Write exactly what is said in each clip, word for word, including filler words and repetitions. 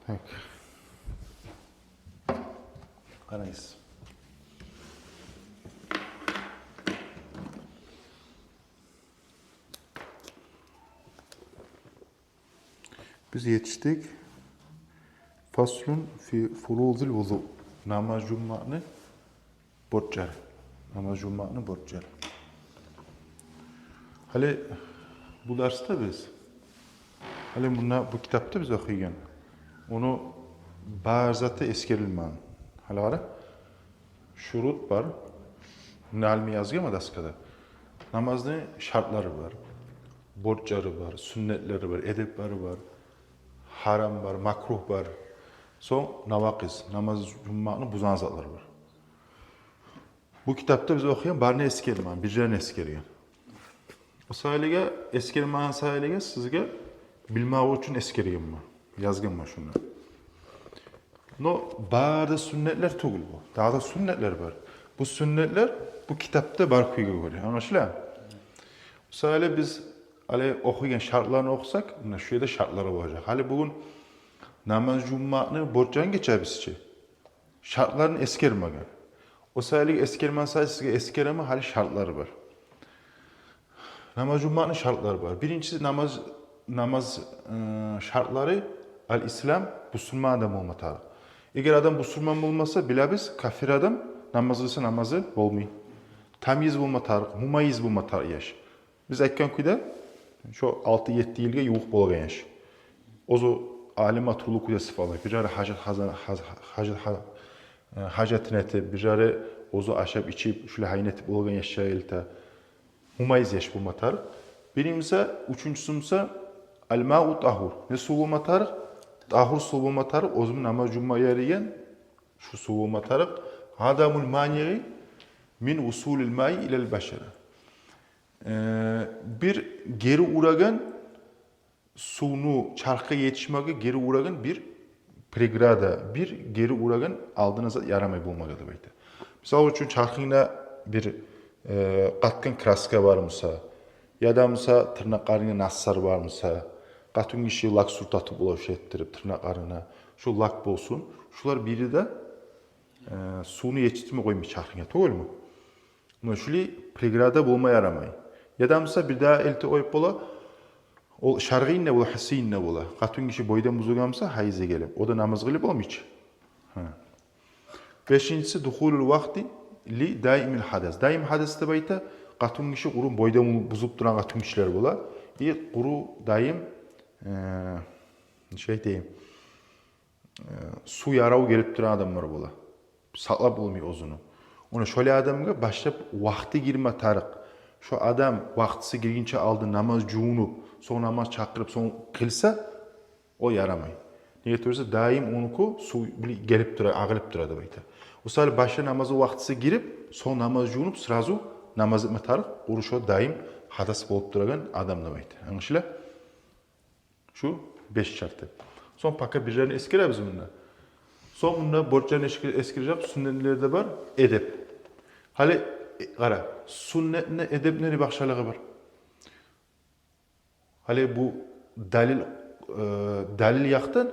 Так. Къарайсыз. Биз етишдик. Фаслун фи фурузил вузу. Намаз жувунмакъны борчлары. Намаз жувунмакъны борчлары. Гьали бу дарсда биз, гьали мунда бу китапда биз охуйгъан, ону бар заты эсгерилмеген. Гьали къара, шурут бар. Мунда алим язгъан ма доскада. Намазны шартлары бар, борчлары бар, сюннетлери бар, эдеплери бар, гьарам бар, макругь бар. Сонг навакъиз, намаз жувунмакъны бузагъан затлар бар. Бу китапда биз охуйгъан барын эсгермеген, бирлерин эсгерген. О саялыгъа, эсгермеген саялыгъа сизге билмек учун эсгергенмен, язгъанман шунда. Но бары да сюннетлер тюгюл бу. Дагъы да сюннетлер бар. Бу сюннетлер бу китапда бар кюйге гёре. Англашыла? О саялы биз гьали охуйгъан шартларын охусакъ, муна шу ерде шартлары болажакъ. Гьали бугюн намаз жувунмакъны борчларын гечебиз чи. Шартларын эсгермеген. О саялы эсгермеген саялы сизге эсгеремен, гьали шартлары бар. Намаз жувунмакъны шартлары бар. Биринчиси намаз, намаз, э, шартлары, ал-ислам, бусурман адам болма тарыкъ. Эгер адам бусурман болмаса, билебиз, капир адам намаз къылса, намазы болмай. Тамйиз болма тарыкъ, мумаййиз болма тарыкъ яш. Биз айтгъан кюйде, шо алты-етти йылгъа ювукъ болгъан яш. Оьзю алимге тюрлю кюйде сыпалай. Бирлери гьажат, гьаза-, гьаз-, гьажат, гьа-, э, гьажатын этип, бирлери оьзю ашап-ичип, шулай гьайын этип болгъан яш чагъы элте. Мумаййиз яш болма тарыкъ. Биринчиси, уьчюнчюсю буса, ал-мау тагьур. Не сув болма тарыкъ? Тагьур сув болма тарыкъ. Оьзюню намаз жувунма ярайгъан шу сув болма тарыкъ. Адамул маниъи мин вусулил маи илал башара. Э, бир гери урагъан, сувну чархгъа етишмеге гери урагъан бир преграда, бир гери урагъан алдына зат ярамай болмагъа деп айта. Мисал учун, чархынгда бир, э, къатгъан краска бар буса, яда буса тырнакъларынгда наслар бар буса, къатынгиши лак сюртетип бола, шо этдирип тырнакъларына, шо лак болсун, шулар бири де, э, сувну етишдирме къоймай чархынга, тюгюлмю? Муна шулай преграда болма ярамай. Яда буса бир дагъы элтип къоюп бола, ол шаргъийин де бола, гьиссийин де бола. Къатынгиши бойдан бузулгъан буса, гьайызы гелип, о да намаз къылып болмай чы. Гьа. Бешинчиси, духулул вакъти ли даимил гьадас. Даим гьадас деп айта, къатынгиши къуру бойдан бузулуп турагъан къатынгишилер бола. И къуру даим, э, нечик айтайым, э, сув ярав гелип турагъан адамлар бола. Сакълап болмай оьзюню. Ону шолай адамгъа башлап вакъти гирме тарыкъ. Шо адам вакътиси гиргинче алдын намаз жувунуп, сонг намаз чакъырып, сонг къылса, о ярамай. Неге тюгюл эсе, даим онуку сув били гелип тура, агъылып тура деп айта. О саялы башлап намазны вакътиси гирип, сонг намаз жувунуп, сразу намаз этме тарыкъ, къуру шо даим гьадас болуп турагъан адам деп айта. Англашыла? Шу беш шарты. Сонг пока бирлерин эсгеребиз мунда. Сонг мунда борчларын эсгер-, эсгережек, сюннетлер де бар, эдеп. Гьали, э, къара, сюннетни, эдепни не башгъалыгъы бар? Гьали бу далил, э, далил якъдан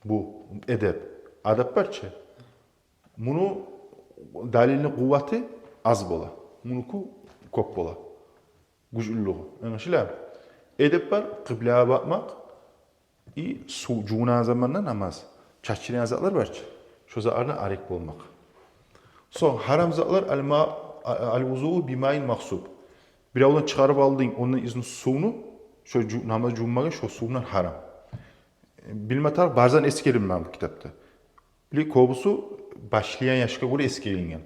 бу эдеп, адап бар чы. Муну далилни къуваты аз бола, мунуку кёп бола, гючлюлюгю. Англашыла? Эдеп бар, къыблагъа бакъмакъ, и сув жувунагъан заманда намаз, чачырагъан затлар бар чы, шо затлардан арек болмакъ. Сонг гьарам затлар, ал-ма-, а-, ал-вузуу бимаин магъсуб. Биревден чыгъарып алдынг, ондан изну сувну, шо жу-, намаз жувунмагъа шо сувдан гьарам. Билме тарыкъ, барзан эсгерилмеген бу китапда. Били, кёбюсю башлайгъан яшгъа гёре эсгерилген.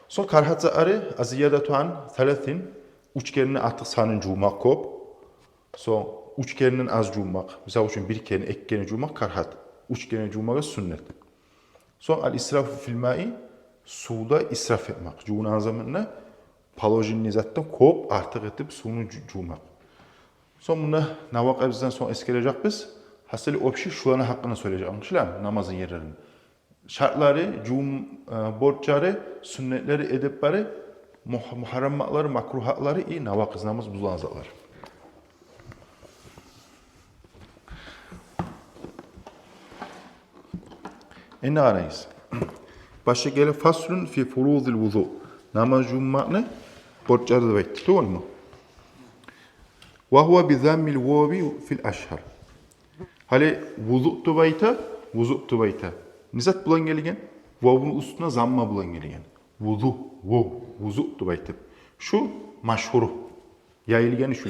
Сонг карагьат затлары, аз-зиядату ан саласин, уьч керенден артыкъ санын жувмакъ кёп. Сонг уьч керенден аз жувмакъ. Мисал учун, бир керен, эки керен жувмакъ карагьат. Уьч керен жувмагъа сюннет. Сонг ал-исрафу фил маи, сувда исраф этмек. Жувунагъан заманда положенный затдан кёп артыкъ этип сувну жу-, жувмакъ. Сонг мунда навакъиздан сонг эсгережекбиз. Гьасили, общий шуланы гьакъында сёйлежек, англашыла, намазны ерлерин. Шартлары, жувун, э, борчлары, сюннетлери, эдеплери, мух-, мугьаррамлары, макругьлары и навакъиз, намаз бузулагъан затлар. Энни къарайыкъ. Башлап геле: «Фаслун фи фурузил вузу». Намаз жувунмакъны борчлары деп айтды, тюгюлмю? «Ва гьува би заммил вови фил ашгьар». Гьали вузу деп айта, вузу деп айта. Не зат булан гелген? Вовну уьстюне замма булан гелген. Вузу, вов, вузу деп айтып. Шу машгьуру, яйылгъаны шу.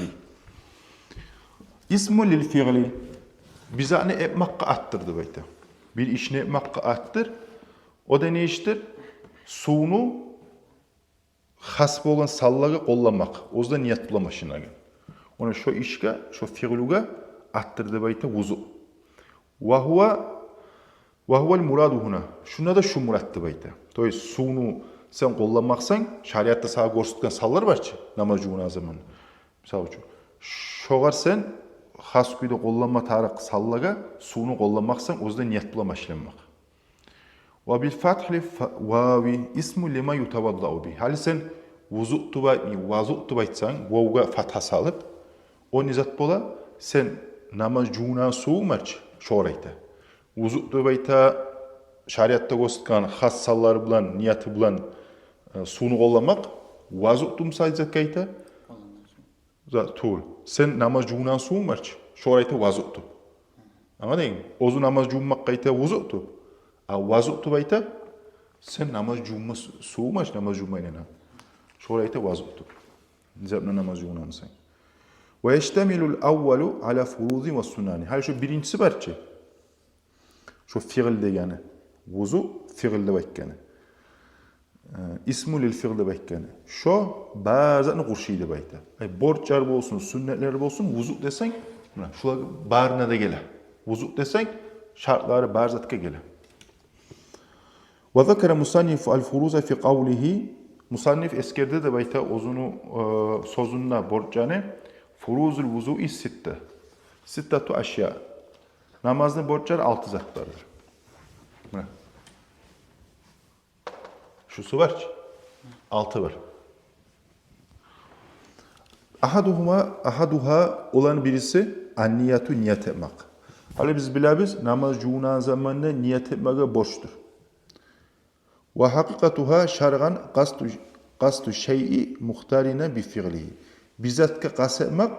«Исму лил фиъли». Бир затны этмакъгъа атдыр деп айта. Бир ишни этмакъгъа атдыр. О да не ишдир? Сувну хас болгъан санлагъа къолламакъ. Оьзю де ният булан башлангъан. Ону шо ишге, шо фиълугъа атдыр деп айта вузу. «Ва гьува, ва гьувал мураду гьуна». Шунда да шу мурат деп айта. То есть сувну сен къолламакъсан, шариатда сагъа гёрсетген санлар бар чы, намаз жувунагъан заман. Мисал учун, шогъар сен хас кюйде къоллама тарыкъ санлагъа сувну къолламакъсан, оьзю де ният булан башланмакъ. «Ва бил фатгьи лил фа-, вави исму лима ютаваддау би». Гьали сен вузу деп айтмай, вазу деп айтсанг, вовгъа фатгьа салып, о не зат бола? Сен намаз жувунагъан сувунг бар чы, шогъар айта. Вузу деп айта, шариатда гёрсетген хас санлар булан, нияты булан, э, сувну къолламакъ. Вазу деп буса не затгъа айта? За-, тюгюл. Сен намаз жувунагъан сувунг бар чы, шогъар айта вазу деп. Англадынгмы? Оьзю намаз жувунмакъгъа айта вузу деп. А вазу деп айта, сен намаз жувунма су-, сувунг бар чы, намаз жувунмайгъан. Шогъар айта вазу деп. Не зат булан намаз жувунагъансан. «Ва яштамилул аввалу ала фурузин ва сунани». Гьали шо биринчиси бар чы, шо фиъл дегени, вузу фиъл деп айтгъаны. Э, «исму лил фиъл» деп айтгъаны. Шо бар затны къуршай деп айта. Ай, борчлар болсун, сюннетлер болсун, вузу десенг, муна шулар барына да геле. Вузу десенг, шартлары бар затгъа геле. «Ва закара мусаннифу ал фуруза фи къавлигьи». Мусанниф эсгерди деп айта оьзюню, э, сёзюнде борчланы: «Фурузул вузуи ситта». Ситтату ашья. Намазны борчлары алты зат бардыр. Муна. Шусу бар чы? Алты бар. «Агьадугьума, агьадугьа», оланы бириси, «ан-нияту», ният этмек. Гьали биз билебиз, намаз жувунагъан заманда ният этмеге борчдур. «Ва гьакъикъатугьа шаргъан къасду, къасду шайъи мухтарина би фиълигьи». Бир затгъа къаст этмек,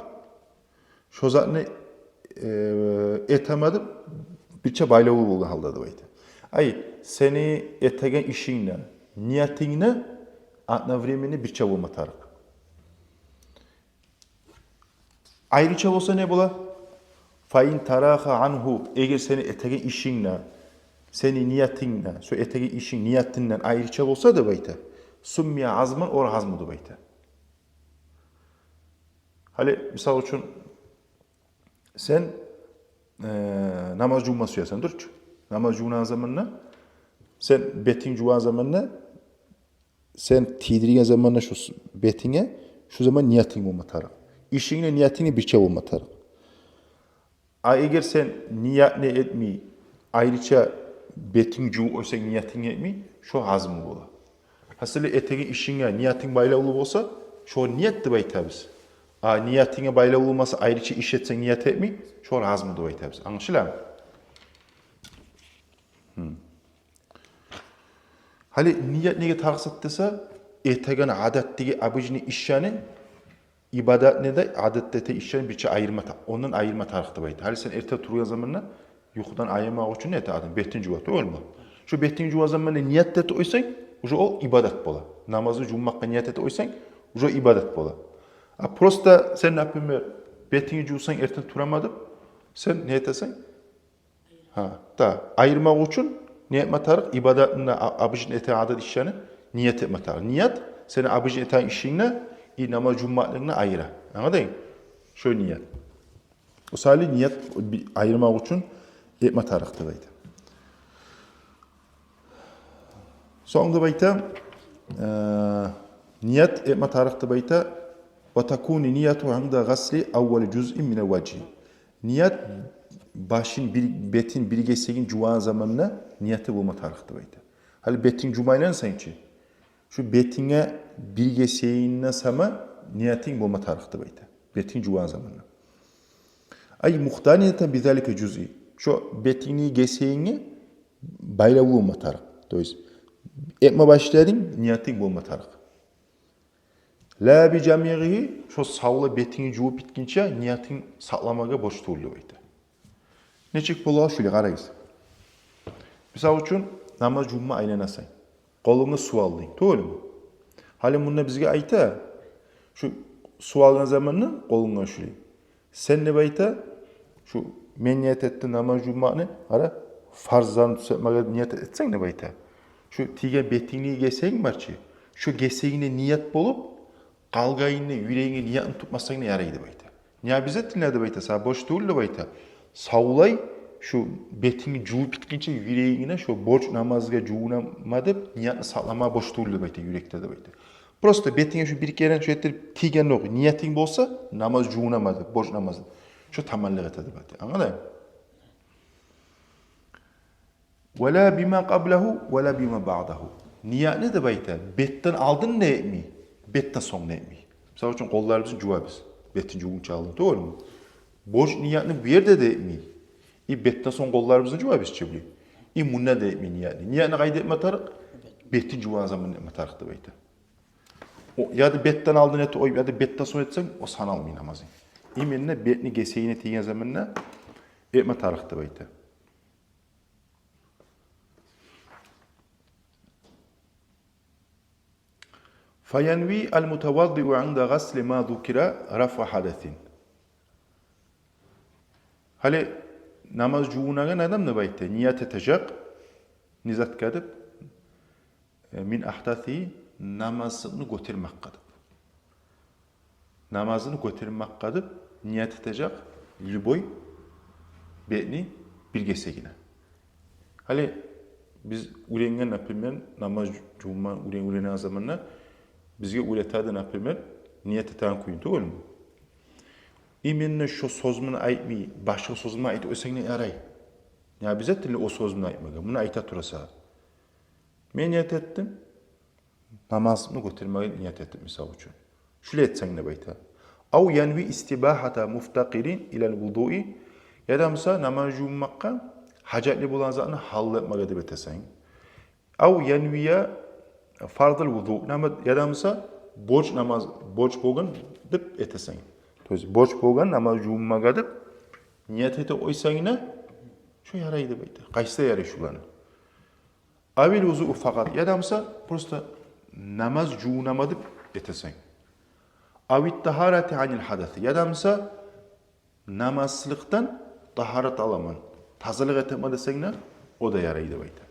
шо затны, э, этемен деп бирче байлавлу болгъан гьалда деп айта. Ай, сени этеген ишинг де, ниятынг да одновременно бирче болма тарыкъ. Айрыча болса не бола? «Фа ин тарагьа ангьу», эгер сени этеген ишинг де, сени ниятынг да, шо этеген ишинг ниятындан айрыча болса деп айта, «суммия азман», о азму деп айта. Гьали, мисал учун, сен, э, намаз жувма сюесен, дурчу? Намаз жувунагъан заманда, сен бетинг жувагъан заманда, сен тийдирген заманда шу с-, бетинге, шу заман ниятынг болма тарыкъ. Ишинг де, ниятынг да бирче болма тарыкъ. А эгер сен ниятны этмей, айрыча бетинг жувуп къойсанг, ниятынг этмей, шо азму бола. Гьасили, этеген ишинге ниятынг байлавлу болса, шо ният деп айтабыз. А ниятынга байлавлу болмаса, айрыча иш этсенг, ният этмей, шо азму деп айтабыз. Англашыламы? Гьм. Гьали ният неге тарыкъ зат десе, этеген адатдагъы обычный ишни, ибадатны да, адатда этеген ишни бирче айырма та-, ондан айырма тарыкъ деп айта. Гьали сен эрте тургъан заманда юхудан айырмакъ учун не эте адам? Бетин жува, тюгюлмю? Шо бетин жувагъан заманда ният этип къойсанг, уже ол ибадат бола. Намазны жувмакъгъа ният этип къойсанг, уже ибадат бола. А просто сен, например, бетинги жувсанг, эртен тураман деп, сен не этесен? Гьа, да, айырмакъ учун не этме тарыкъ? Ибадатны, а-, обычно этеген адат ишни ният этме тарыкъ. Ният, сени обычно этеген ишингни и намаз жувмакълыгъынгны айыра. Англадынг? Шо ният. О саялы ният би-, айырмакъ учун этме тарыкъ деп айта. Сонг деп айта, э, ният этме тарыкъ деп айта. «Ва такуну нияту инда гъасли аввали жузъин минал важгьи». Ният башын бир, бетин бир гесегин жувагъан заманда нияты болма тарыкъ деп айта. Гьали бетинг жувмайлан сен чи, шу бетинге бир гесегинден сама ниятынг болма тарыкъ деп айта. Бетинг жувагъан заманда. «Ай мухтаринатан би залика жузъи». Шо бетингни гесегинге байлавлу болма тарыкъ. То есть этме башладынг, ниятынг болма тарыкъ. Ла би жамигъигьи, шо савлай бетингни жувуп битгинче ниятынг сакъламагъа борч тюгюл деп айта. Нечик бола шулай, къарайгъыз. Мисал учун, намаз жувунма айланасан. Къолунга сув алдынг, тюгюлмю? Гьали мунда бизге айта, шу сув алгъан заманда къолунга шулай, сен деп айта, шу мен ният этдим намаз жувунмакъны, къара, фарзларын тюзетмеге ният этсенг деп айта, шу тийген бетингни гесегинг бар чы, шу гесегинге ният болуп, къалгъанына юрегинге ниятны тутмасанг да ярай деп айта. Не обязательно деп айта, сагъа борч тюгюл деп айта. Савлай шу бетингни жувуп битгинче юрегингде шу борч намазгъа жувунаман деп ниятны сакълама борч тюгюл деп айта, юрекде деп айта. Просто бетинге шу бир керен шу этдирип тийген окъ ниятынг болса, намаз жувунаман деп, борч намаз деп, шу таманлыкъ эте деп айта. Англадынг? Ва ла бима къаблагьу, ва ла бима баъдагьу. Ниятны деп айта, бетден алдын да этмей, бетден сонг да этмей. Мисал учун, къолларыбызны жувабыз, бетин жувгъунча алдын, тюгюлмю? Борч ниятны бу ерде де этмей. И бетден сонг къолларыбызны жувабыз чы булай. И мунда да этмей ниятны. Ниятны къайда этме тарыкъ? Бетин жувагъан заманда этме тарыкъ деп айта. О, яда бетден алдын этип къоюп, яда бетден сонг этсенг, о саналмай намазынг. Именно бетни гесегине тийген заманда этме тарыкъ деп айта. Фаянви ал-мутаваддиу инда гъасли ма зукира рафъа хадасин. Гьали намаз жувунагъан адам деп айта, ният этежек, не затгъа деп, э, мин ахдаси, намазны гётермекге деп. Намазны гётермекге деп ният этежек любой бетни бир гесегине. Гьали биз уьйренген, например, намаз жувунма уьйрен-, уьйренеген заманда бизге уьйрете эди, например, ният этеген кюйню, тюгюлмю? Именно шо сёзмени айтмай, башгъа сёзмени айтып къойсанг да ярай. Не обязательно о сёзмени айтмагъа, муну айта тура сагъа. Мен ният этдим намазны гётермеге ният этип, мисал учун. Шулай этсенг деп айта. Ав янви истибагьата муфтакъирин илал вудуи, яда буса намаз жувунмакъгъа гьажатлы болгъан затны гьалал этмеге деп этесен. Ав янвия фарзал вуду, нама-, яда буса борч намаз, борч болгъан деп этесен. То есть борч болгъан намаз жувунмагъа деп ният этип къойсанг да, шо ярай деп айта. Къайсы да ярай шуланы. Авил вузуу факъат, яда буса просто намаз жувунаман деп этесен. Авит тагьарати анил хадаси, яда буса намазсызлыкъдан тагьарат аламан, тазалыкъ этемен десенг де, о да ярай деп айта.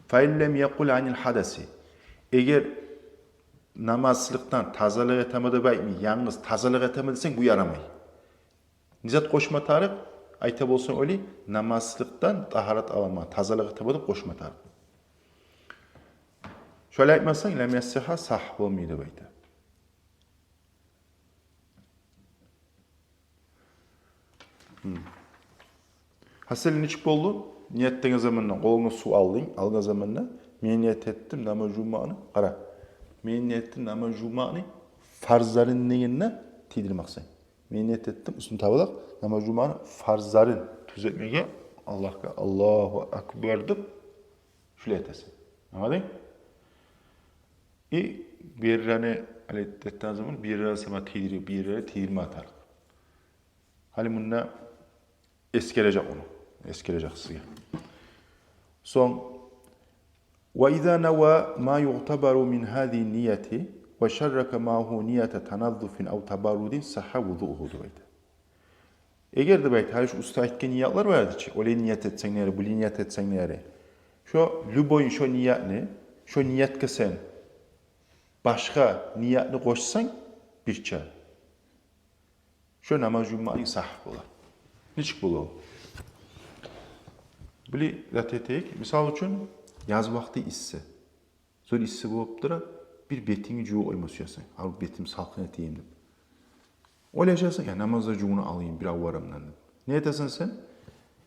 Фа ин лам якъул анил хадаси, эгер намазсызлыкъдан тазалыкъ этемен деп айтмай, янгыз тазалыкъ этемен десенг, бу ярамай. Не зат къошма тарыкъ? Айта болсанг, олай намазсызлыкъдан тагьарат аламан, тазалыкъ этемен деп къошма тарыкъ. Шолай айтмасанг, лам ясихха, сагь болмай деп айта. Гьм. Гьасили, нечик болду? Ният этеген заманда къолунга сув алдынг, алгъан заманда, мен ният этдим намаз жувунмакъны, къара, мен ният этдим намаз жувунмакъны фарзларын дегенде тийдирмакъсан. Мен ният этдим, уьстюн табалакъ, намаз жувунмакъны фарзларын тюзетмеге, Аллагьгъа, Аллагьу акбар деп, шулай этесен. Англадынг? И бир ерин, гьали этеген заман, бир ерин сама тийдирип, бир ерин тийдирме тарыкъ. Гьали мунда эсгережек ону, эсгережек сизге. Сонг, ва иза нава ма юътабару мин гьазигьи ннияти ва шаррака магьагьу ниятан таназзуфин ав табаррудин сахха вузуугьу деп айта. Эгер деп айта, гьали шу уьстде айтгъан ниятлар бар эди чи, олай ният этсенг де ярай, булай ният этсенг де ярай. Шо любой шо ниятны, шо ниятгъа сен башгъа ниятны къошсанг, бирче, шо намаз жувунмакъ сагь бола. Нечик бола о? Булай зат этейик. Мисал учун, яз вакъти исси. Зор исси болуп тура, бир бетингни жувуп къойма сюесен. Гьали бетим салкъын этейим деп. Ойлашасан, я, намазда жувунуп алайым бир аварамдан деп. Не этесен сен?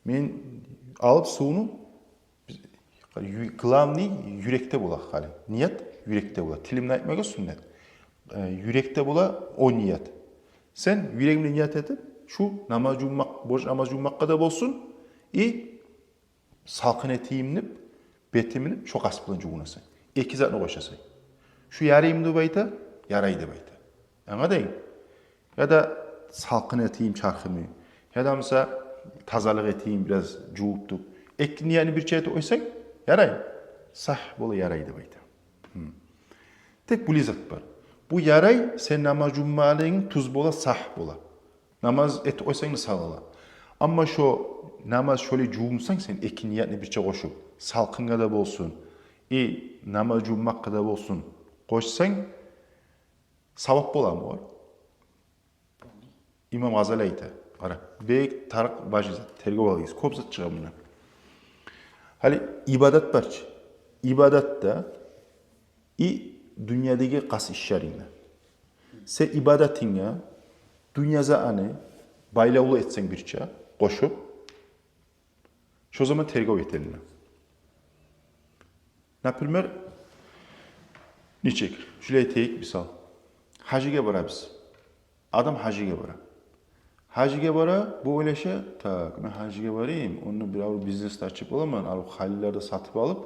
Мен алып сувну, ю-, главный юрекде бола гьали. Ният юрекде бола. Тилимден айтмагъа сюннет. Э, юрекде бола о ният. Сен юрегимде ният этип, шу намаз жувунмакъ, борч намаз жувунмакъгъа да болсун, и салкъын этейим деп, бетимни шо къаст булан жувунасан. Эки затны къошасан. Шу яраймы деп айта, ярай деп айта. Англадынг? Яда салкъын этейим чархымны, яда буса тазалыкъ этейим, бираз жувуп туруп. Эки ниятны бирче этип къойсанг, ярай. Сагь бола, ярай деп айта. Гьм. Тек булай зат бар. Бу ярай, сен намаз жувунмагъанлыгъынг тюз бола, сагь бола. Намаз этип къойсанг да сагь бола. Амма шо намаз шолай жувунсанг сен, эки ниятны бирче къошуп, салкъынгъа да болсун, и намаз жувунмакъгъа да болсун, къошсанг, савап боламы огъар? Имам Гъазали айта. Къара, бек тарыкъ важип зат, тергев алыгъыз. Кёп зат чыгъа мундан. Гьали ибадат бар чы. Ибадатда и дюньядагъы къаст ишлерингде. Сен ибадатынгны дюнья затны байлавлу этсенг бирче, къошуп, шо заман тергев этелер. Например, нечик? Шулай этейик, мисал. Гьажгъа барабыз. Адам гьажгъа бара. Гьажгъа бара, бу ойлаша: «Так, мен гьажгъа барайым, онда бир авур бизнес де ачып боламан, авур халилер де сатып алып,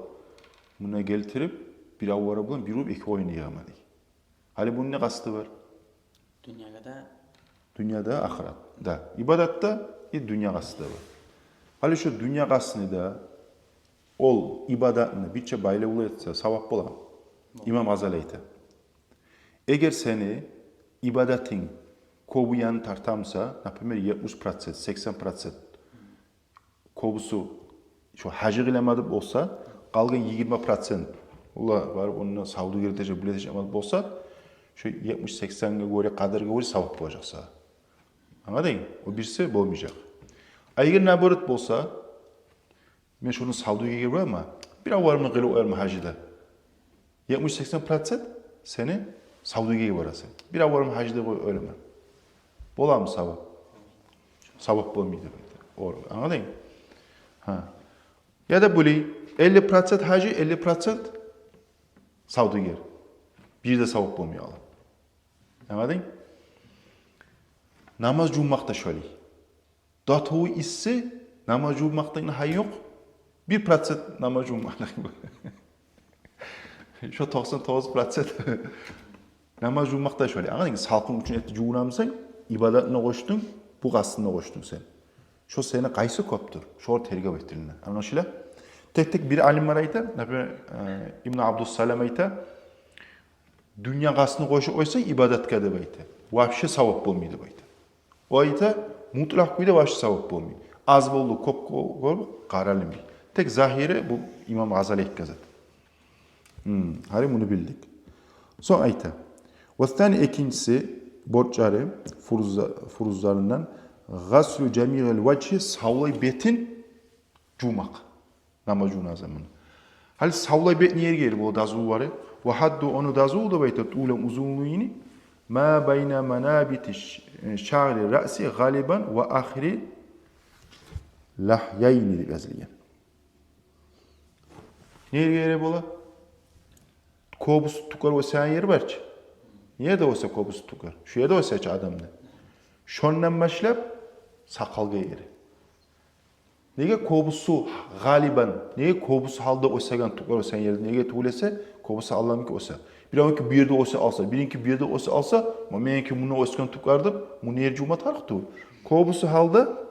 муна гелтирип, бир авур булан бир уруп эки къоюн йыгъаман», — дей. Гьали муну не къасты бар? Дюньягъа да. Дюнья да, ахырат да. Ибадат да, и дюнья къасты да бар. Гьали шо дюнья къастны да, ол ибадатны бирче байлавлу этсе, савап боламы? Бола. Имам Гъазали айта: эгер сени ибадатынг кёбюню тарта буса, например, етмиш процент, сексен процент, кёбюсю шо гьажгъа илемадып болса, къалгъан йигирма процент, олар барып онда савдюгер этежек, булай этежек деп болса, шо етмиш-сексенге гёре, къадаргъа гёре савап болажакъ сагъа. Англадынг? О бириси болмажакъ. А эгер наоборот болса, мен шону савдюгерге бараман, бир авур булан къылып къоярман гьажны да. Етмиш-сексен процент сени савдюгерге барасан. Бир авур булан гьажны да къой-, къоярман. Боламы савап? Савап болмай деп айта. О, англадынг? Гьа. Яда булай, элли процент гьажны, элли процент савдюгер. Бир де савап болмай къала. Англадынг? Намаз жувунмакъ да шолай. Дотуву исси намаз жувунмакъдан гьай ёкъ. Бир процент намаз жувунмакъдан. Шо токъсан тогъуз процент намаз жувунмакъ да шолай. Англадынг? Салкъын учун этип жувунамысан, ибадатны къошдунг, бу къастны къошдунг сен. Шо сени къайсы кёпдюр? Шогъар тергев этилине. Англашыла? Тек-тек бир алим бар айта, например, э, Ибну Абдуссалам айта: дюнья къастны къошуп къойсанг ибадатгъа деп айта, вообще савап болмай деп айта. О айта, мутлакъ кюйде вообще савап болмай. Аз болду, кёп гё-, гёр, къаралмай. Тек загьири бу имам Гъазали айтгъан зат. Гьм, гьали муну билдик. Сонг айта: «Вассани», экинчиси борчлары, фуруза-, фурузларындан, «гъаслу жамиъил важгьи», савлай бетин жувмакъ. Намаз жувунагъан заман. Гьали савлай бетни ерге ер бола дазулары. «Ва гьадду», ону дазулу деп айта, «тулан», узунлугъуну, «ма байна манабити ш-, шаъри раъси гъалибан ва ахири лагьяйни» деп язылгъан. Не ерге ер бола? Кёбюсю тюклер оьсеген ер бар чы. Не ерде оьсе кёбюсю тюклер? Шу ерде оьсе чи адамны. Шондан башлап сакъалгъа ер. Неге кёбюсю гъалибан, неге кёбюсю гьалда оьсеген тюклер оьсеген ерде, неге тюгюл эсе, кёбюсю гьалда оьсе. Биревнюки бир ерде оьсе къалса, бириники бир ерде оьсе къалса, ма меники мунда оьсген тюклер деп, муну ер жувма тарыкъ тюгюл. Кёбюсю гьалда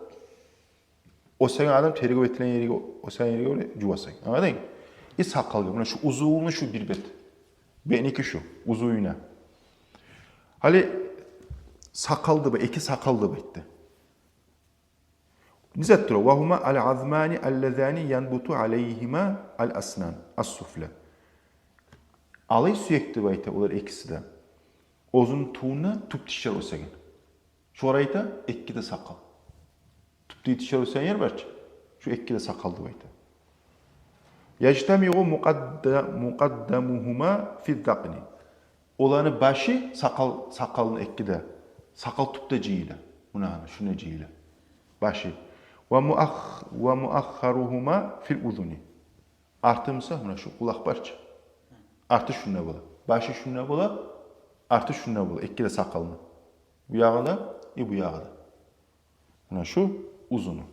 оьсеген адам тергев этилген ерге, оьсеген ерге гёре жувасан. Англадынг? И сакъалгъа, муна шу узунлугъу шу бир бет. Бетники шу, узунуна. Гьали сакъал деп, эки сакъал деп айтды. Не зат тура? «Ва гьума ал-азмани аллазани янбуту алайгьима ал-аснан ас-суфла». Алай сюек деп айта олар экиси де. Оьзюню тюбюнде тюп тишлер оьсеген. Шогъар айта эки де сакъал. Тюпде тишлер оьсеген ер бар чы. Шу эки де сакъал деп айта. «Яжтамиъу мукъадда-, мукъаддамугьума фи-з-закъни». Оланы башы сакъал, сакъалны эки де, сакъал тюпде жыйыла. Муна гьана, шунда жыйыла. Башы. «Ва муах-, ва муаххаругьума фил-узуни». Арты буса, муна шу къулакъ бар чы. Арты шунда бола. Башы шунда бола, арты шунда бола. Эки де сакъалны. Бу ягъы да, и бу ягъы да. Муна шу узуну.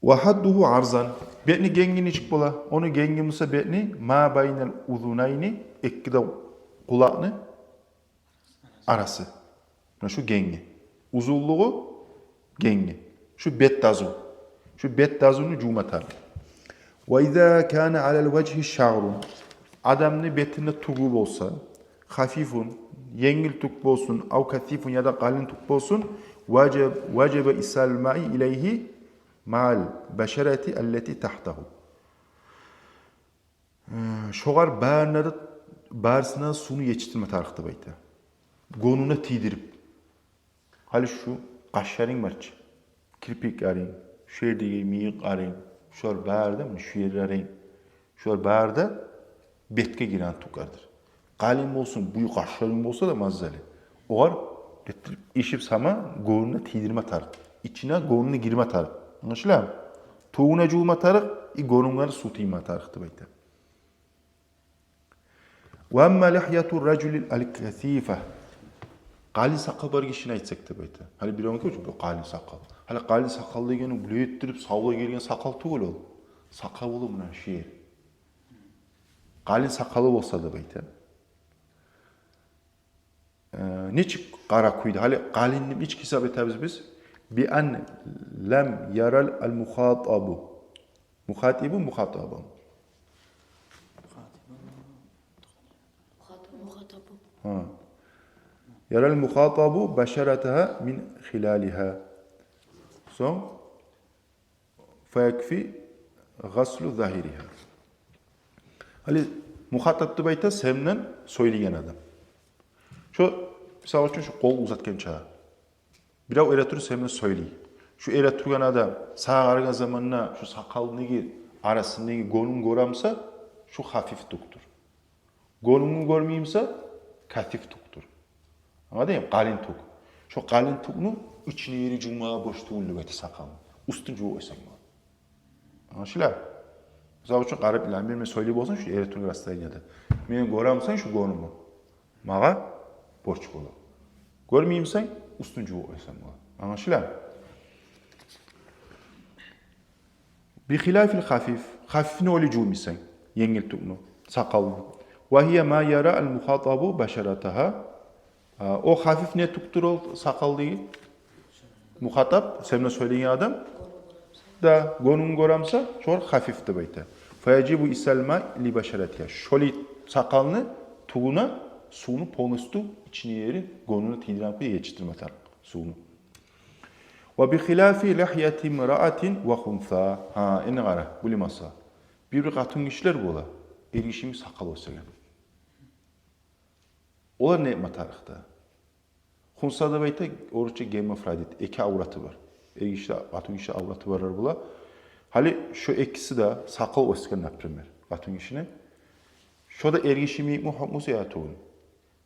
«Ва гьаддугьу арзан». Бетни генги нечик бола? Ону генги буса бетни ма байнал узунайни, эки де къулакъны арасы. Муна шу генги. Узунлугъу генги. Шу бет дазу. Шу бет дазуну жувма тарыкъ. Ва иза кана алал важгьи шагърун. Адамны бетинде тюгю болса, хафифун, енгил тюк болсун, ав касифун, яда къалин тюк болсун, важаб-, важаба исалул маи илайгьи маал башарати аллати тахтагьу. Э, шогъар барына да, барысына да сувну етишдирме тарыкъ деп айта. Гёнюне тийдирип. Гьали шу къашларынг бар чы, кирпиклеринг, шу ердеги мыйыкъларынг, шулар бары да, муна шу ерлеринг, шулар бары да бетге гиреген тюклердир. Къалин болсун, бу къашларынг болса да маззали. Огъар этдирип ишип сама, гёнюне тийдирме тарыкъ. Ичине гёнюне гирме тарыкъ. Англашыламы? Тюгюне жувма тарыкъ, и гёнюнге де сув тийме тарыкъ деп айта. Ва амма лихьяту ражули ал-касифа. Къалин сакъал бар гишини айтсакъ деп айта. Гьали бирев айтса, бу къалин сакъал. Гьали къалин сакъал дегени булай этдирип савлай гелген сакъал тюгюл ол. Сакъал болу муна шу ер. Къалин сакъалы болса деп айта. Э, нечик къара кюйде? Гьали къалинни нечик гьисап этебиз биз? Би ан лам ярал ал-мухатабу. Мухатибу, мухатабу. Мухатабу. Гьа. Ярал мухатабу башаратагьа мин хилалигьа. Сонг фаякфи гъаслу загьиригьа. Гьали мухатаб деп айта сен булан сёйлейген адам. Шо, мисал учун, шо къол узатгъан чакъы бирев эретуруп сен булан сёйлей. Шо эретургъан адам сагъа къарагъан заманда шо сакъалдагъы арасындагъы гёнюн гёре буса, шо хафиф тюкдюр. Гёнюн гёрмей буса, касиф тюкдюр. Англадынгмы? Къалин тюк. Шо къалин тюкню ичини ери жувмагъа борч тюгюл деп айта сакъалны. Уьстюн жувуп къойсанг бола. Англашыла? Мисал учун, къарап илан, мен, мен сёйлей болсам, шо эретургъан расстоянияда. Мени гёре бусанг шо гёнюмню, магъа борч бола. Гёрмей бусанг, уьстюн жувуп къойсанг бола. Англашыла? Бихилафил хафиф. Хафифни олай жувмайсан, енгил тюкню, сакъалны. Ва гьия ма яра ал-мухатабу башаратагьа. А, о хафиф не тюкдюр ол сакъалдагъы? Мухатаб, сен булан сёйлейген адам. Да, гёнюн гёре буса, шогъар хафиф деп айта. Фаяжибу исалма ли башаратигьа. Шолай сакъалны тюгюне сувну полностью ичини ери гёнюне тийдирген кюйде етишдирме тарыкъ сувну. Ва бихилафи лихьяти мраатин ва хунса. Гьа, энни къара, булай масала. Бир-бир къатынгишилер бола, эргиши йимик сакъал оьсеген. Олар не этме тарыкъ да? Хунса деп айта, орусча гермафродит, эки авраты бар. Эргиши де, къатынгиши де авраты барлар бола. Гьали шо экиси де сакъал оьсген, например, къатынгишини. Шо да эргиши йимикми гьукмусу, я тюгюл?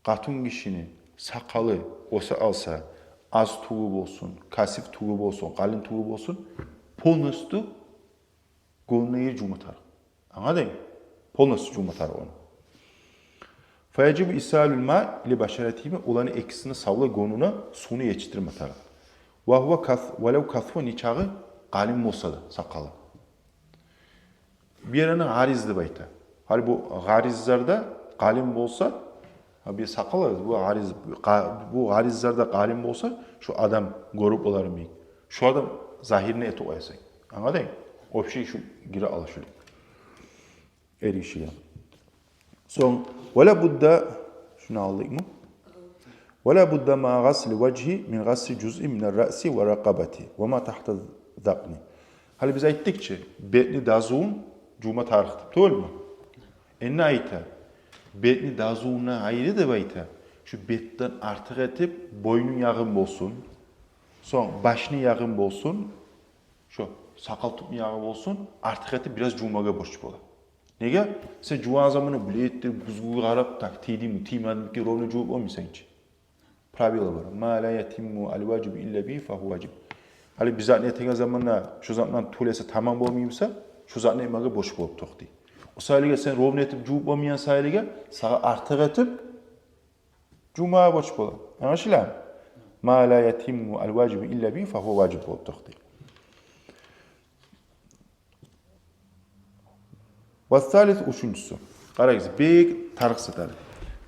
Къатынгишини сакъалы оьсе алса, аз тюгю болсун, касиф тюгю болсун, къалин тюгю болсун, полностью гёнюне ери жувма тарыкъ. Англадынгмы? Полностью жувма тарыкъ ону. Фаяжибу исалул ма ли башаратигьима, оланы экисини савлай гёнюне сувну етишдирме тарыкъ. Ва гьува кас-, валав касуфа, нечакъы къалин болса да сакъалы. Бу ерни гъариз деп айта. Гьали бу гъаризлерде къалин болса, гьа, бир сакъал, бу гъариз, къа-, бу гъаризлерде къалин болса, шо адам гёрюп болар йимик. Шо адам загьирин этип къоясан. Англадынгмы? Общий шу гире ала шулай эргишиге. Сонг, вала будда, шуну алдыкъмы? Вала будда ма гъасли важгьи мин гъасли жузъи мин ар-раъси ва ракъабати ва ма тахта ззакъни. Гьали биз айтдыкъ чы, бетни дазувун жувма тарыкъ деп, тюгюлмю? Энни айта, бетни дазувундан айры деп айта, шу бетден артыкъ этип бойнуну ягъын болсун, сонг башны ягъын болсун, шо сакъал тюкню ягъы болсун, артыкъ этип бираз жувмагъа борч бола. Неге? Сен жувагъан заманда булай этдирип, гюзгюге къарап, так тийдими, тиймедими, ровно жувуп болмайсан чы. Правила бар. Ма ла ятимму ал-важибу илла бигьи фагьува важиб. Гьали бир затны этеген заманда шо затдан тюгюл эсе тамам болмай буса, шо затны этмеге борч болуп токътай. О саялыгъа сен ровно этип жувуп болмайгъан саялыгъа, сагъа артыкъ этип жувмагъа борч бола. Англашыла? Ма ла ятимму ал-важибу илла бигьи фагьува важиб болуп токътай. Ва салис, уьчюнчюсю. Къарагъыз, бек тарыкъ зат гьали.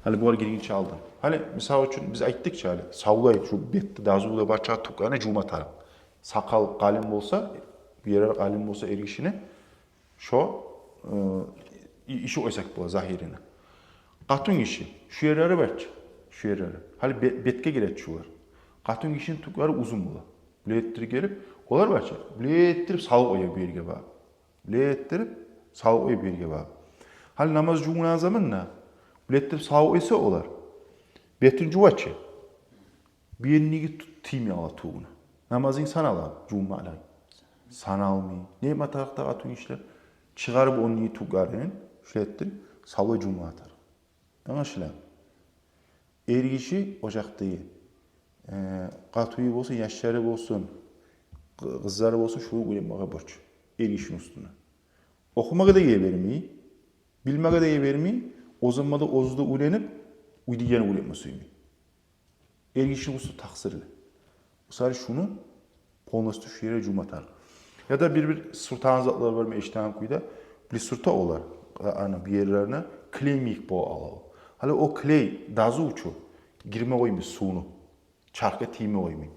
Гьали булар гиргинче алдын. Гьали, мисал учун, биз айтдыкъ чы гьали, савлай шу бетни дазув да бар чакъы тюклерин жувма тарыкъ. Сакъал къалын болса, бу ерлери къалын болса эргишини, шо, э, и-, иши къойсакъ бола, загьирине. Къатынгиши, шу ерлери бар чы, шу ерлери. Гьали бе-, бетге гире чы шулар. Къатынгишини тюклери узун бола. Булай этдирип гелип, олар бар чы, булай этдирип салып къоя бу ерге багъып. Булай этдирип салып къоя бу ерге багъып. Гьали намаз жувунагъан заманда булай этдирип салып къойса олар, бетин жува чы, бу ериндеги ту-, тиймей къала тюгюне. Намазынг саналамы жувунмакълыгъынг? Саналмай. Не этме тарыкъ да къатынгишилер? Чыгъарып ону тюклерин, шулай этдирип, савлай жувма тарыкъ. Англашыла. Эргиши ожакъдагъы, э, къатыны болсун, яшлары болсун, къы-, къызлары болсун, шуну уьйретмеге борч эргишини уьстюне. Охумагъа да ебермей, билмеге де ебермей, о заманда оьзю де уьйренип, уьйдегилеге уьйретме сюймей. Эргишини уьстю такъсырлы. Мисал, шуну полностью шу ерге жувма тарыкъ. Яда бир-бир сюртеген затлар бар, мен эшитген кюйде, бир сюрте олар, а, аны бу ерлерине клей мийик бола алалы. Гьали о клей дазув чу, гирме къоймай сувну, чархгъа тийме къоймай.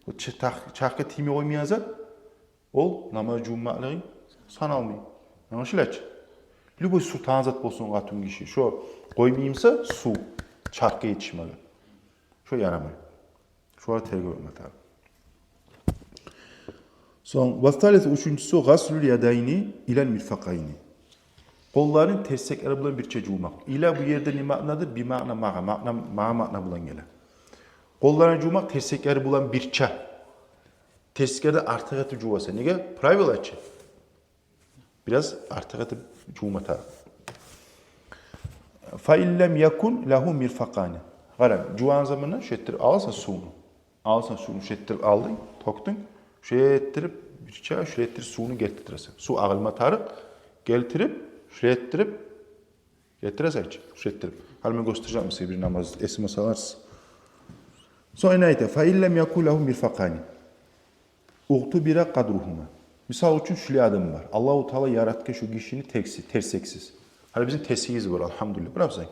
О чы-, чарх-, чархгъа тийме къоймайгъан зат, ол намаз жувунмакълыгъынг саналмай. Англашыла чы? Любой сюртеген зат болсун къатынгиши, шо къоймай буса сув чархгъа етишмеге, шо ярамай. Шолар тергев этме тарыкъ. Сонг, ва салис, уьчюнчюсю, гъаслул ядайни илал мирфакъайни. Къолларын терсеклери булан бирче жувмакъ. Ила бу ерде не маънадыр? Бир маъна магъа, маъна, магъа маъна булан геле. Къолларын жувмакъ терсеклери булан бирче. Терсеклерден артыкъ этип жуваса. Неге? Правила чы. Бираз артыкъ этип жувма тарыкъ. Фа ин лам якун лагьу мирфакъани. Къара, жувагъан заманда шулай этдирип аласан сувну. Аласан сувну, шулай этдирип алдынг, тёкдюнг, шулай этдирип, бирче шулай этдирип сувну гелтиресен. Сув агъылма тарыкъ, гелтирип, шулай этдирип, гелтиресен чи, шулай этдирип. Гьали мен гёрсетежекмен сизге бир намаз, эсиме саларсыз. Сонг не айта? Фа ин лам якун лагьу мирфакъани. Угътубира къадругьума. Мисал учун, шулай адам бар. Аллагьу Таала яратгъан шу гишини терси-, терсексиз. Гьали бизин терсегибиз бар, алгьамдулиллагь. Бир абзай.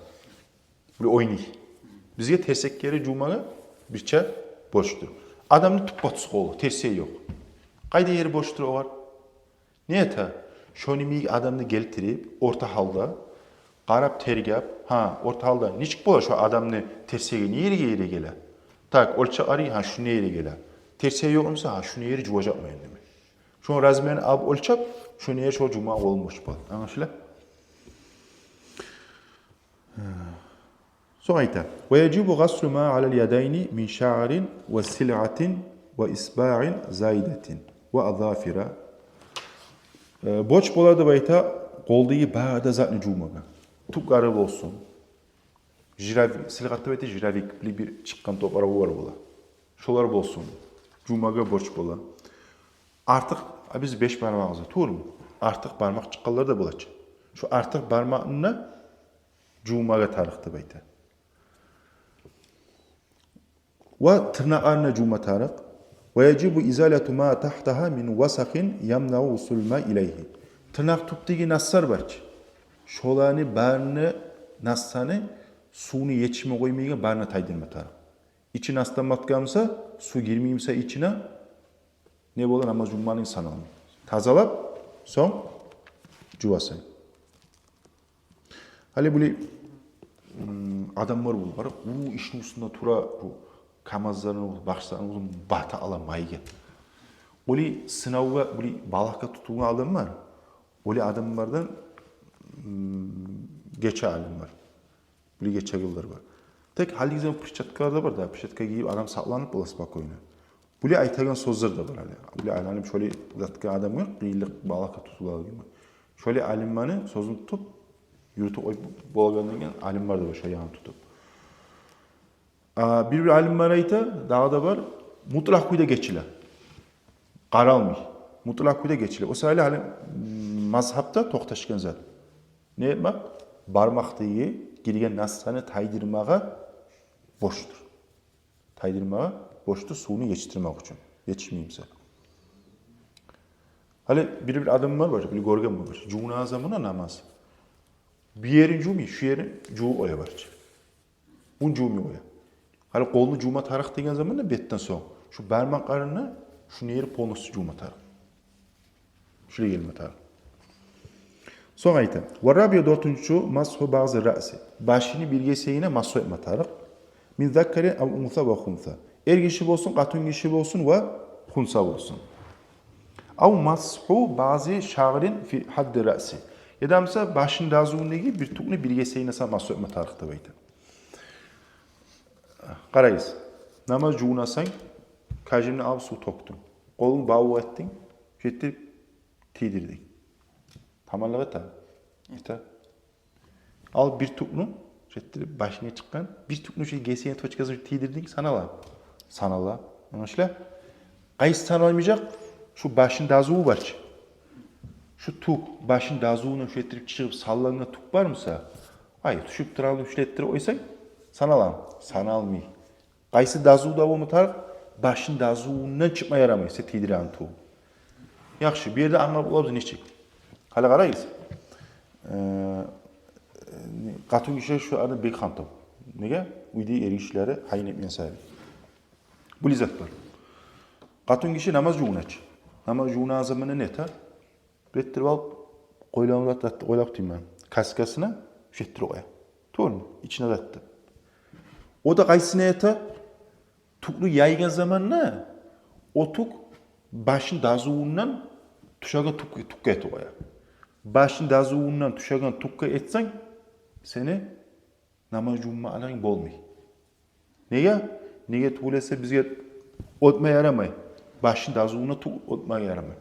Бир ойнай. Бизге терсеклери жувмагъа бирче борчдур. Адамны туппа-тюз къолу, терсеги ёкъ. Къайда ери борчдур огъар? Не эте? Шону йимик адамны гелтирип, орта гьалда, къарап, тергеп, гьа, орта гьалда нечик бола шо адамны терсеги, не ерге, ерге геле? Так, оьлчеп къарай, гьа, шуну ерге геле. Терсеги ёкъ буса, гьа, шуну ерин жуважакъман энди мен. Шону размерин алып оьлчеп, шону ерин шо жувма къолум борч бола. Англашыла? Сонг айта: «Ва яжибу гъаслу ма алал ядайни мин шаърин ва силъатин ва исбаъин заидатин ва азафира». Э, борч бола деп айта къолдагъы бары да затны жувмагъа. Тюклери болсун. Жировик, силъат деп айта жировик, бир, бир чыкъгъан топурагъы бар бола. Шолар болсун. Жувмагъа борч бола. Артыкъ, а, биз беш бармагъыбыз да, туврамы? Артыкъ бармакъ чыкъгъанлар да бола чы. Шо артыкъ бармакъны да жувмагъа тарыкъ деп айта. Ва тырнакъларын да жувма тарыкъ. Ва яжибу изалату ма тахтагьа мин васахин ямнагъу вусулал ма илайгьи. Тырнакъ тюпдеги наслар бар чы. Шоланы барын, насланы, сувну етишме къоймайгъан барын тайдырма тарыкъ. Ичи наслар батгъан буса, сув гирмей буса ичине, не бола, намаз жувмагъанынг саналмай. Тазалап, сонг жувасан. Гьали булай, м, адамлар бола, къара, уллу ишни уьстюнде тура, бу КамАЗланы, башгъаланы бата ала майгъа. Олай сынавгъа, булай балагьгъа тутулгъан адам бар. Олай адамлардан, м, гече алимлер. Булай гечегенлер бар. Тек гьалиги заман перчаткалар да бар да, перчатка гийип адам сакъланып бола спокойно. Булай айтагъан сёзлер де бар гьали. Булай айланып шолай затгъа адам ёкъ, къыйынлыкъ, балагьгъа тутулгъан ёкъ. Шолай алимлени сёзюн тутуп, юрютюп къоюп болагъан деген алимлер де бар, шо ягъын тутуп. А, бир-бир алимлер айта, дагъы да бар, мутлакъ кюйде гечиле. Къаралмай. Мутлакъ кюйде гечиле. О саялы гьали, м, мазгьабда токъташгъан зат. Не этмек? Бармакъдагъы гирген насланы тайдырмагъа борчдур. Тайдырмагъа борчдур, сувну етишдирмек учун. Етишмей буса. Гьали бир-бир адамлар бар, бир гёрген бар. Жувунагъан заманда намаз. Бу ерин жувмай, шу ерин жувуп къоя барча. Муну жувмай къоя. Гьали къолну жувма тарыкъ деген заманда бетден сонг, шу бармакъларыны шу ери полностью жувма тарыкъ. Шулай гелме тарыкъ. Сонг айта: «Ва рабиъ», дёртюнчю, «масгьу баъзи раъси». Башыны бир гесегине масгьу этме тарыкъ. «Мин закарин ав унса ва хунса». Эр гиши болсун, къатын гиши болсун ва хунса болсун. «Ав масгьу баъзи шаърин фи хьадди раъси». Яда буса башын дазундагъы бир тюкню бир гесегине сама масгьу этме тарыкъ деп айта. Къарайгъыз. Намаз жувунасан, кожинни алып сув тёкдюнг. Къолунг бавукъ этдинг, жетдирип тийдирдинг. Таманлыкъ эте. Эте. Ал бир тюкню, жетдирип башынга чыкъгъан, бир тюкню шу гесегине точкасын тийдирдинг, санала? Санала. Англашыла? Къайсы саналмажакъ? Шу башын дазуву барча. Шу тюк, башын дазувундан шу жетдирип чыгъып саллангъан тюк бар буса, ай, тюшюп турагъан, шу жетдирип къойсанг, саналамы? Саналмай. Къайсы дазувда болма тарыкъ? Башын дазувундан чыкъма ярамай сен тийдирген тюк. Яхшы, бу ерде англап болабыз нечик. Гьали къарайгъыз. Э, къатын гиши шу аны бек хантав. Неге? Уьйде эр гишилери гьайын этмеген сайын. Булай зат бар. Къатын гиши намаз жувуначы. Намаз жувунагъан заманда не эте? Бир этдирип алып, къойлавун зат, зат къойлап тюймен. Каскасына шу жетдирип къоя. Тюгюлмю? Ичине зат да. О да къайсына эте? Тюкню яйгъан заманда о тюк башын дазувундан тюшеген тюк, тюкге этип къоя. Башын дазувундан тюшеген тюкге этсенг, сени намаз жувунмакълыгъынг болмай. Неге? Неге тюгюл эсе бизге оьтме ярамай. Башын дазувундан тюк оьтме ярамай.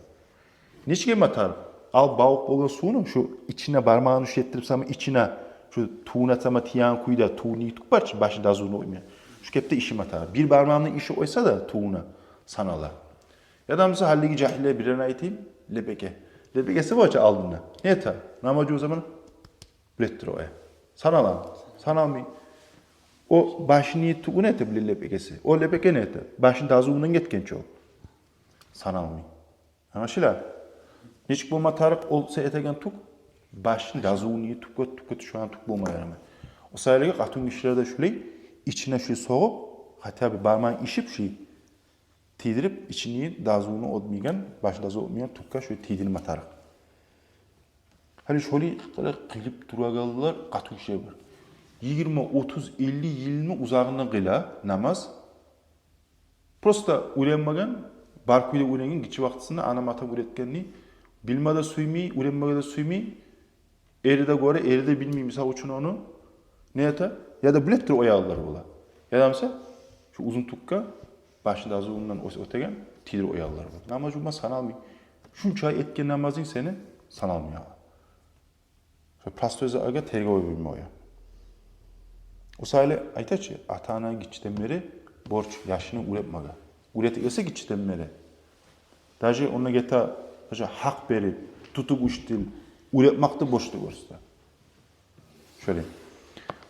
Нечик этме тарыкъ? Ал бавукъ болгъан сувну шу ичине бармагъынгны шу жетдирип сама ичине, шу тюбюне сама тиеген кюйде, тюбюндеги тюк барчы, башын дазувундан оьтмеген. Шу кепде ишиме тарыкъ. Бир бармагъынгны ишип къойса да тюбюне, санала. Яда буса гьалиги жагьиллер бирин айтайым, лепеке. Лепекеси бар чы алдында. Не эте? Намаз жувуп заман булай этдирип къоя. Саналамы? Саналмай. О башыны тюгюн эте булай лепекеси. О лепеке не эте? Башын дазувундан гетген чи о. Саналмай. Англашыла? Нечик болма тарыкъ ол сен этеген тюк? Башын дазувундагъы тюкге, тюкге тюшеген тюк болма ярамай. О саялы къатын гишилер де шулай ичине шулай согъуп, хотя бы бармагъын ишип шулай тийдирип, ичиндеги дазувну оьтмейген, башын дазувну оьтмейген тюкге шулай тийдирме тарыкъ. Гьали шолай къылып турагъанлар къатын гишилер бар. Йигирма, отуз, элли йылны узагъында къыла намаз. Просто уьйренмеген, бар кюйде уьйренген, гиччи вакътисинде анам-атам уьйретгенни, билме де сюймей, уьйренмеге де сюймей, эри де гёре, эри де билмей, мисал учун, ону не эте? Яда булай этдирип къоягъанлар бола. Яда буса шу узун тюкге башын дазувундан оьс-, оьтеген тийдирип къоягъанлар бола. Намаз жувма саналмай. Шунча этген намазынг сени саналмай. Шо простой затгъа тергев бермей къоя. О саялы айта чы, ата-ана гиччиден бери борч яшыны уьйретмеге. Уьйретип эсе гиччиден бери. Даже онда гете, даже гьакъ берип, тутуп уьч тил, уьйретмекни борч деп гёрсете. Шолай.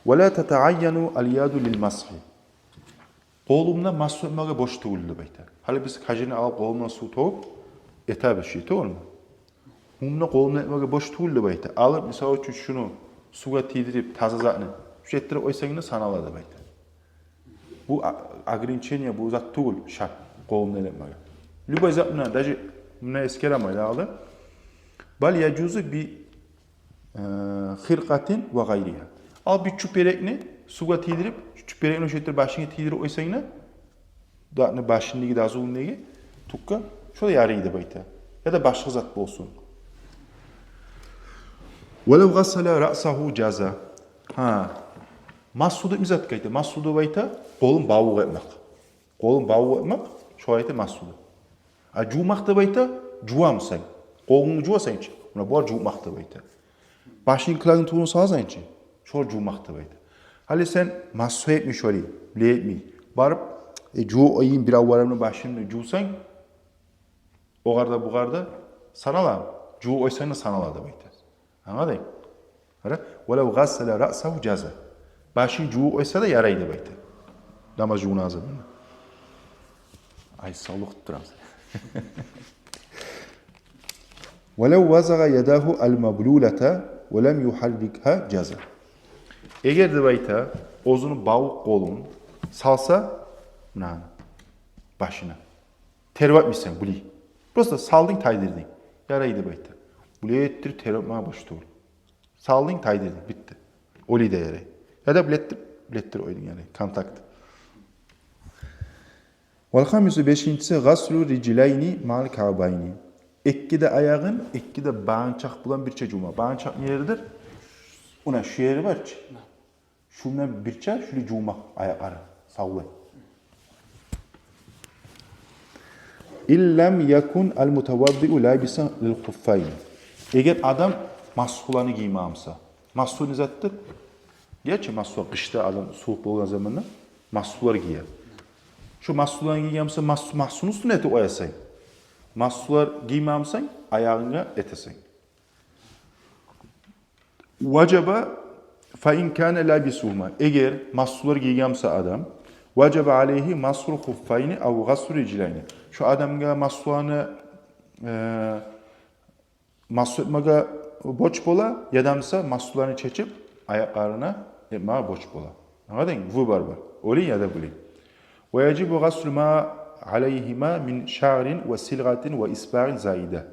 «Ва ла татаайяну аль-яду лиль-масгьи». Къолумда масгьу этмеге борч тюгюл деп айта. Гьали биз кожинни алып къолумдан сув тёгюп этебиз чи, тюгюлмю? Мунда къолумдан этмеге борч тюгюл деп айта. Алып, мисал учун, шуну сувгъа тийдирип, таза затны шу жетдирип къойсанг да санала деп айта. Бу а-, ограничение, бу зат тюгюл шарт къолумдан этмеге. Любой зат мунда, даже мунда эсгеремей дагъы да. «Баль яжузу би, э, хиркъатин ва гъайригьа». Ал бир чюпюрекни сувгъа тийдирип, чюпюрекни шу жетдирип башынга тийдирип къойсанг да, затны башындагъы, дазувундагъы тюкге, шо да ярай деп айта. Яда башгъа зат болсун. «Ва лав гъассала раъсагьу жаза». Гьа. Масгьу деп не затгъа айта? Масгьу деп айта, къолун бавукъ этмек. Къолун бавукъ этмек, шогъар айта масгьу деп. А жувмакъ деп айта, жувамысан. Къолунгну жувасан чы, муна булар жувмакъ деп айта. Башынгны килангны тюбюне саласан чы, шогъар жувмакъ деп айта. Гьали сен масгьу этмей шолай, булай этмей, барып, э, жувуп къояйым бир аварамны башымны жувсанг, огъар да, бугъар да санала, жувуп къойсанг да санала деп айта. Англадынг? Къара, «ва лав гъассала раъсагьу жаза». Башын жувуп къойса да ярай деп айта. Намаз жувунагъан заманда. Ай, савлукъ турамыз. «Ва лав вазагъа ядагьу аль-маблулата ولم يحركها جاز. Эгер, деп айта, оьзюню бавукъ къолун салса мунаны башына, тербетмей сен булай, просто салдынг, тайдырдынг, ярай, деп айта. Булай этдирип тербетмеге борч тюгюл. Салдынг, тайдырдынг, битди. Олай да ярай. Яда булай этдирип, булай этдирип къойдунг, яни контакт. والخامس, бешинчиси, غسل الرجلين مع الكعبين. Эки де аягъын эки де багъанчакъ булан бирче жувма. Багъанчакъ не ердир? Муна шу ери бар чы. Шундан бирче шулай жувмакъ аякъларын савлай. إن لم يكن المتوضئ لابسا للخفين. Эгер адам масгьуланы гиймей буса. Масгьу не затдыр? Герти масгьу къышда адам сувукъ болгъан заманда масгьулар гие. Шо масгьуланы гийген буса, масгьу, масгьуну уьстюне этип къоясан. Масгьулар гиймей бусанг, аягъынга этесен. وجب فإن كان لابسهما. Эгер масгьулар гийген буса адам, وجب عليه مسح الخفين أو غسل الرجلين. Шо адамгъа масгьуланы, э, масгьу этмеге борч бола, яда буса масгьуланы чечип, аякъларына этмеге борч бола. Англадынг? Выбор бар. Олай яда булай. ويجب غسل ما عليهما من شعر وصلغة وإصبع زائدة.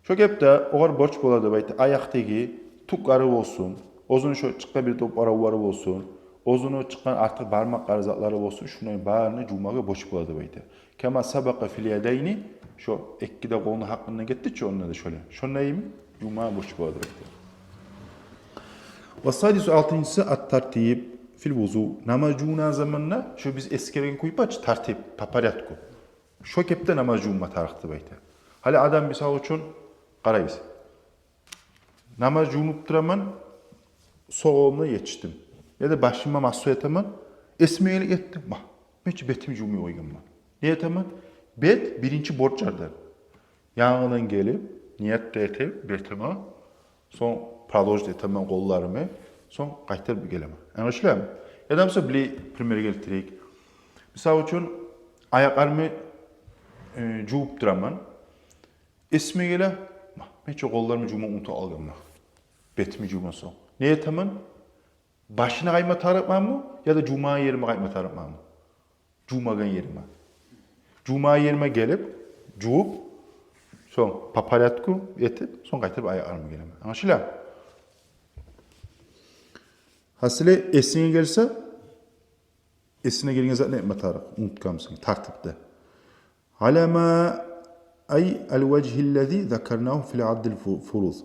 Шо кепде огъар борч бола, деп айта, аякъдагъы тюклери болсун, оьзюню шо чыкъгъан бир топур авлары болсун, оьзюню чыкъгъан артыкъ бармакълары, затлары болсун, шуланы барын жувмагъа борч бола, деп айта. كما سبق في اليدين, шо эки де къолну гьакъында гетди чи, онда да шолай. Шонда йимик жувмагъа борч бола, деп айта. والسادس, алтынчысы, الترتيب في الوضوء. Намаз жувунагъан заманда шо биз эсгерген кюй бар чы, тартип, по порядку. Шо кепде намаз жувунма тарыкъ, деп айта. Гьали адам, мисал учун, къарайбыз. Намаз жувунуп тураман, сол къолумну етишдим. Яда башыма масгьу этемен, эсиме гелип гетди. Ма, мен чи бетими жувмай къойгъанман. Не этемен? Бет биринчи борчлардан. Янгыдан гелип, ният да этип, бетиме, сонг продолжить этемен къолларымны, сонг къайтарып гелемен. Англашыламы? Яда буса булай пример гелтирейик. Мисал учун, аякъларымны, э, жувуп тураман. Эсиме геле, ма, мен чи къолларымны жувма унутуп къалгъанман. Бетими жувма сонг. Не этемен? Башына къайтма тарыкъманмы, яда жувмагъан ериме къайтма тарыкъманмы? Жувмагъан ериме. Жувмагъан ериме гелип, жувуп, сонг по порядку этип, сонг къайтарып аякъларыма гелемен. Англашыла? Гьасили, эсинге гелсе, эсине гелген затны этме тарыкъ, унутгъан бусанг, тартипде. على ما, أي الوجه الذي ذكرناه في عد الفروض.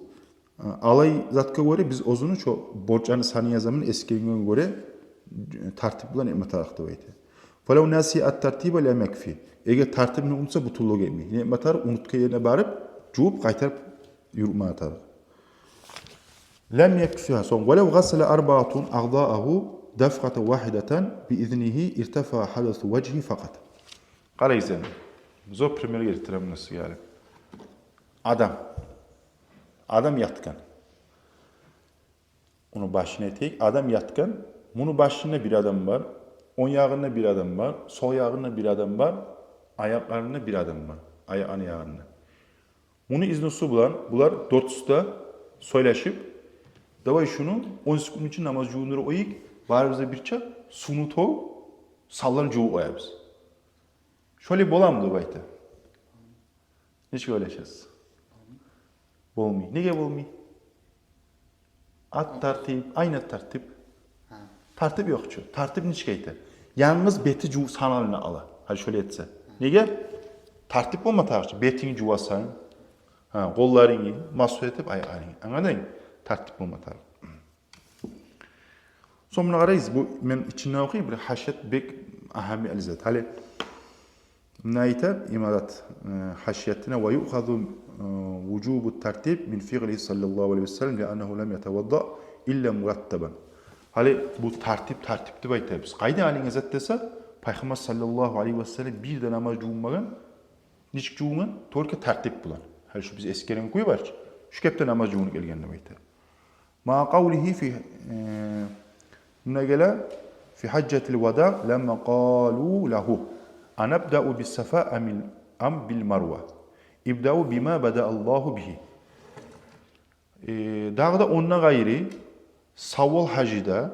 Алай затгъа гёре биз оьзюню шо борчланы санын язаман, эсгергенге гёре тартип булан этме тарыкъ, деп айта. فلو نسي الترتيب لم يكفه. Эгер тартипни унутса, бютюнлюк этмей. Не этме тарыкъ? Унутгъан ерине барып, жувуп, къайтарып юрютме тарыкъ. لم يكفها, сонг, ولو غسل أربعة أعضاءه دفعة واحدة بإذنه ارتفع حدث وجهه فقط. Къарайсен, зор пример гелтиремен сизге гьали. Адам. Адам ятгъан. Муну башын этейик. Адам ятгъан. Муну башында бир адам бар. Онг ягъында бир адам бар. Сол ягъында бир адам бар. Аякъларында бир адам бар. Аякъланы ягъында. Муну изнусу булан булар дёртюсю де сёйлешип: «Давай шуну он секунд ичинде намаз жувундуруп къояйыкъ, барыбыз да бирче сувну тёгюп, салларын жувуп къоябыз». Шолай боламы деп айта. Нечик ойлашасыз? Болмай. Неге болмай? Ат тартип, айна тартип. Гьа. Тартип ёкъ чу. Тартип нечик айта? Янгыз бети жув саналына ала. Гьали шолай этсе. Неге? Тартип болма тарыкъ чы. Бетинги жувасан. Гьа, къолларынгны масгьу этип, ай, ай. Англадынг? Тартип болма тарыкъ. Сонг муна къарайсыз, бу мен ичинден охуйм, бир гьашият бек агьамиятлы зат. Гьали муна айта имарат, э, гьашиятына: «ويؤخذ، э، وجوب الترتيب من فعله صلى الله عليه وسلم لأنه لم يتوضأ إلا مرتبا». Гьали бу тартип, тартип деп айтабыз. Къайдан алынгъан зат десе, Пайхаммар саллаллагьу алайгьи васаллам бир де намаз жувунмагъан, нечик жувунгъан? Только тартип булан. Гьали шу биз эсгерген кюй бар чы, шу кепде намаз жувунуп гелген деп айта. مع قوله في، э, муна геле, في حجة الوداع لما قالوا له: «أنبدأ بالصفا أم، أم بالمروة؟ ابدأوا بما بدأ الله به». Э, дагъы да ондан къайры, Саввал гьажиде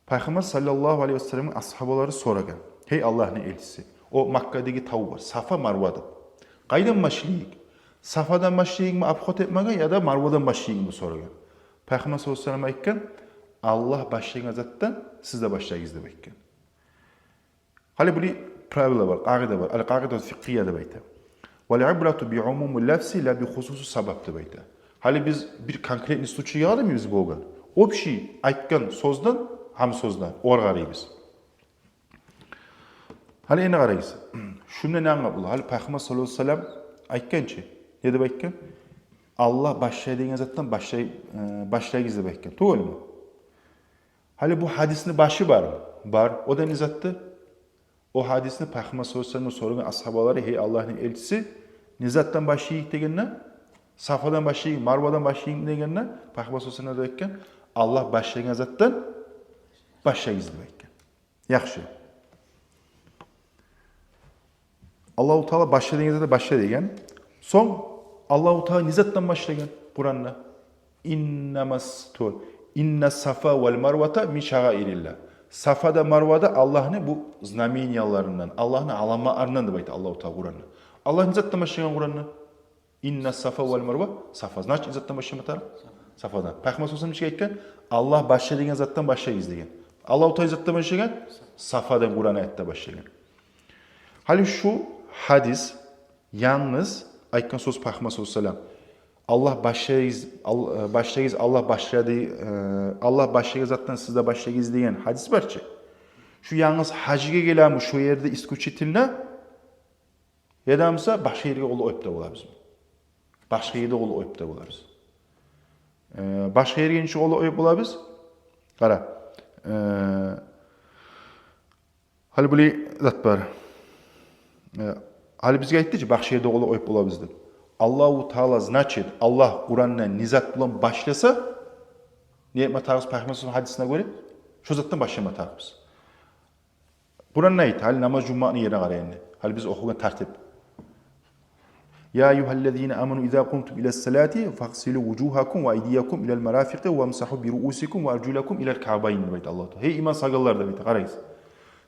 Пайхаммар саллаллагьу алайгьи васалламны асгьабалары сорагъан: «Гьей Аллагьны элчиси, о Маккадагъы тав бар, Сафа, Марва деп. Къайдан башлайыкъ? Сафадан башлайыкъмы обход этмеге, яда Марвадан башлайыкъмы?» – деп сорагъан. Пайхаммар саллаллагьу алайгьи васаллам айтгъан: «Аллагь башлагъан затдан сиз де башлагъыз», – деп айтгъан. Гьали булай правила бар, къагъида бар. Ал-къагъида фикъгьия деп айта. «Вал ибрату би умуми лафзи ла би хусуси сабаб», – деп айта. Гьали биз бир конкретный случайгъа къарамайбыз болгъан. Общий айтгъан сёзден, гьам сёзден огъар къарайбыз. Гьали энни къарайбыз. Шунда не англап бола? Гьали Пайхаммар саллаллагьу алайгьи васаллам айтгъан чы. Не деп айтгъан? «Аллагь башлай деген затдан башлай, э, башлагъыз», – деп айтгъан. Тюгюлмю? Гьали бу гьадисни башы бармы? Бар. О да не затды? О гьадисни Пайхаммар саллаллагьу алайгьи васалламгъа сорагъан асгьабалары: «Гьей Аллагьны элчиси, не затдан башлайыкъ?» – дегенде, «Сафадан башлайыкъ, Марвадан башлайыкъ», – дегенде, Пайхаммар саллаллагьу алайгьи васаллам не деп айтгъан? «Аллагь башлагъан затдан башлагъыз», – деп айтгъан. Яхшы. Аллагьу Таала башла деген затдан башла деген. Сонг Аллагьу Таала не затдан башлагъан Къуранда? «Иннамас-, то, инна сафа вал марвата мин шагаириллагь». Сафа да, Марва да Аллагьны бу знаменияларындан, Аллагьны аламатларындан деп айта Аллагьу Таала Къуранда. Аллагь не затдан башлагъан Къуранда? «Инна сафа вал марва», Сафа. Значит, не затдан башлама тарыкъ? Сафадан. Пайхаммар саллаллагьу алайгьи васаллам нечик айтгъан? «Аллагь башла деген затдан башлагъыз», – деген. Аллагьу Таала не затдан башлагъан? Сафадан, Къуран аятда башлагъан. Гьали шу гьадис янгыз айтгъан сёз Пайхаммар саллаллагьу алайгьи васаллам. «Аллагь башлагъыз, Ал-, э, башлагъыз, Аллагь башлады, э, Аллагь башлагъан затдан сиз де башлагъыз», – деген гьадис бар чы. Шу янгыз гьажгъа гелеми шу ерде исключительно? Яда буса башгъа ерге къол къоюп да болабызмы? Башгъа ерде къол къоюп да болабыз. Э, башгъа ерге нечик къол къоюп болабыз? Къара. Э, гьали булай зат бар. Э, гьали бизге айтды чы, башгъа ерде къол къоюп болабыз деп. Аллагьу Таала, значит, Аллагь Къуранда не зат булан башласа, не этме тарыкъбыз Пайхаммар саллаллагьу алайгьи васаллам гьадисине гёре? Шо затдан башлама тарыкъбыз. Къуран не айта? Гьали намаз жувмакъны ерине къара энни. Гьали биз охугъан тартип. «Я айюгьаллазина аману иза къумтум илас-салати фагъсилу вужугьакум ва айдиякум илал марафикъи вамсагьу би руусикум ва аржулакум илал каъбайн», – деп айта Аллагьу Таала. «Гьей иман салгъанлар», – деп айта. Къарайгъыз.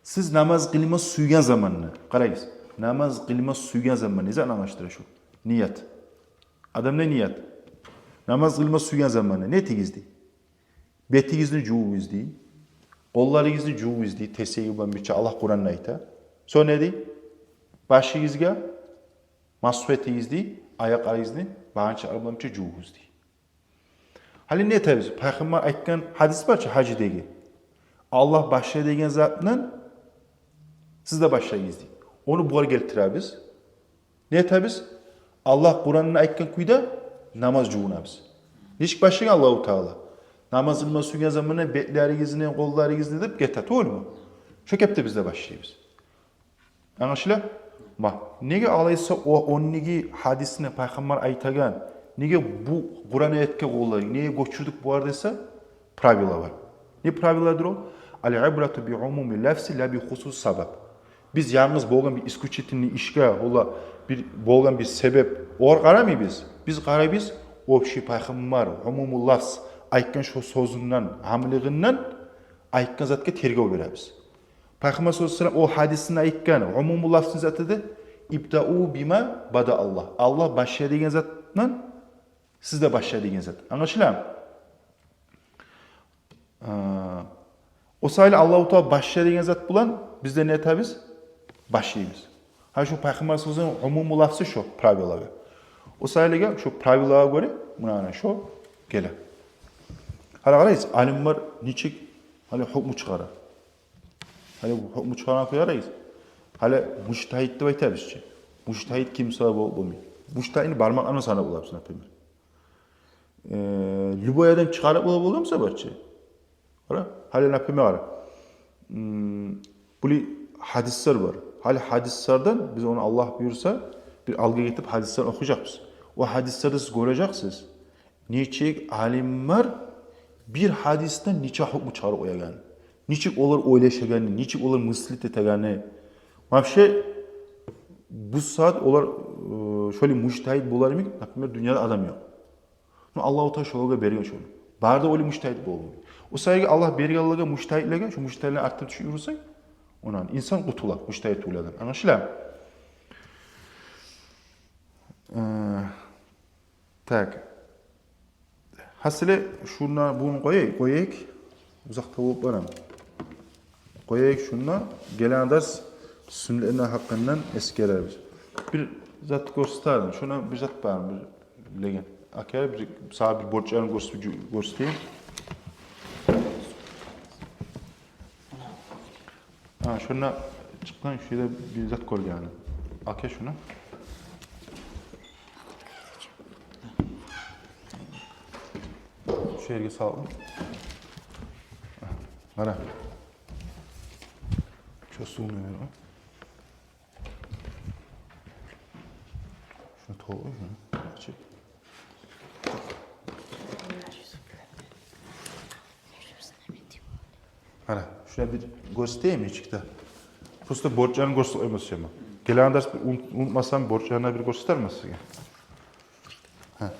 Сиз намаз къылма сюйген заманда, къарайгъыз. Намаз къылма сюйген заманда. Не затны англашдыра шу? Ният. Адамда ният. Намаз къылма сюйген заманда не этигиз дей? Бетигизни жувугъуз дей. Къолларыгъызны жувугъуз дей. Тесеги булан бирче Аллагь Къуранда айта. Сонг не дей? Башыгъызгъа масгь этигиз дей. Аякъларыгъызны багъанчыкълар булан бирче жувугъуз дей. Гьали не этебиз? Пайхаммар айтгъан гьадис бар чы гьаждагъы. «Аллагь башла деген затдан сиз де башлагъыз», – дей. Ону бугъар гелтиребиз. Не этебиз? Аллагь Къуранда айтгъан кюйде намаз жувунабыз. Нечик башлагъан Аллагьу Таала? «Намаз къылма сюйген заманда бетлеригизни, къолларыгъызны», – деп гете, тюгюлмю? Шо кепде биз де башлайбыз. Англашыла? Ма, неге алайса о ондагъы гьадисни Пайхаммар айтагъан, неге бу Къуран аятгъа къоллай, неге гёчюрдюк булар десе, правила бар. Не правиладыр о? «Ал ибрату би умуми лафзи ла би хусуси сабаб». Биз янгыз болгъан бир исключительный ишге, ола бир болгъан бир себеп, огъар къарамайбыз. Биз къарайбыз общий Пайхаммар, умуму лафз айтгъан шо сёзюнден, гьамлыгъындан айтгъан затгъа тергев беребиз. Пайхаммар саллаллагьу алайгьи васаллам о гьадисинде айтгъан умуму лафзны заты да: «Ибдау бима бада Аллагь». Аллагь башла деген затдан сиз де башла деген зат. Англашыламы? А, о саялы Аллагьу Таала башла деген зат булан биз де не этебиз? Башлайбыз. Гьа, шо Пайхаммар саллаллагьу алайгьи васалламны умуму лафзы шо правилагъа. О саялы гьа шо правилагъа гёре муна, ана шо геле. Гьали къарайгъыз, алимлер нечик гьали гьукму чыгъара. Гьали гьукму чыгъарагъан кюйге къарайгъыз. Гьали мужтагьид деп айтабыз чы. Мужтагьид ким буса болуп болмай. Мужтагьидни бармакъларына санап болабыз, например. Э, любой адам чыгъарып бола, бола буса бар чы. Къара, гьали, например, къара. М, булай гьадислер бар. Гьали гьадислерден биз ону, Аллагь буюрса, бир алгъа гетип гьадислерни охуйжакъбыз. О гьадислерде сиз гёрежексиз, нечик алимлер бир гьадисден нече гьукму чыгъарып къоягъан, нечик олар ойлашагъаны, нечик олар мыслить этегени. Вообще, бу сагьат олар, э, шолай мужтагьид болар йимик, например, дюньяда адам ёкъ. Аллагьу Таала шолагъа берген шону. Бары да олай мужтагьид болмай. О саялы Аллагь бергенлеге, мужтагьидлеге, шо мужтагьидлени артындан тюшюп юрюсенг, ондан инсан къутула мужтагьид тюгюлден. Англашыламы? Э, так. Гьасили, шунда бугюн къояйыкъ, къояйыкъ. Узакъ да болуп барамы? Къояйыкъ шунда, гелеген дарс суннетлени гьакъындан эсгерербиз. Бир зат гёрсетейим. Шунда бир зат бар, бир билеген. Аке, бир, сагъа бир борчланы гёрс-, гёрсетейим. Гьа, шунда чыкъгъан, шунда бир зат гёргеним. Аке, шуну. Шу ерге салдым. Къара. Шу сувну бер. Шуну толтур, шуну ачып. Къара, шуну бир гёрсетейим нечик де. Просто борчланы гёрсетип къойма сюемен. Гелеген дарс бир унут-, унутмасам, борчланы бир гёрсетермен сизге. Гьа.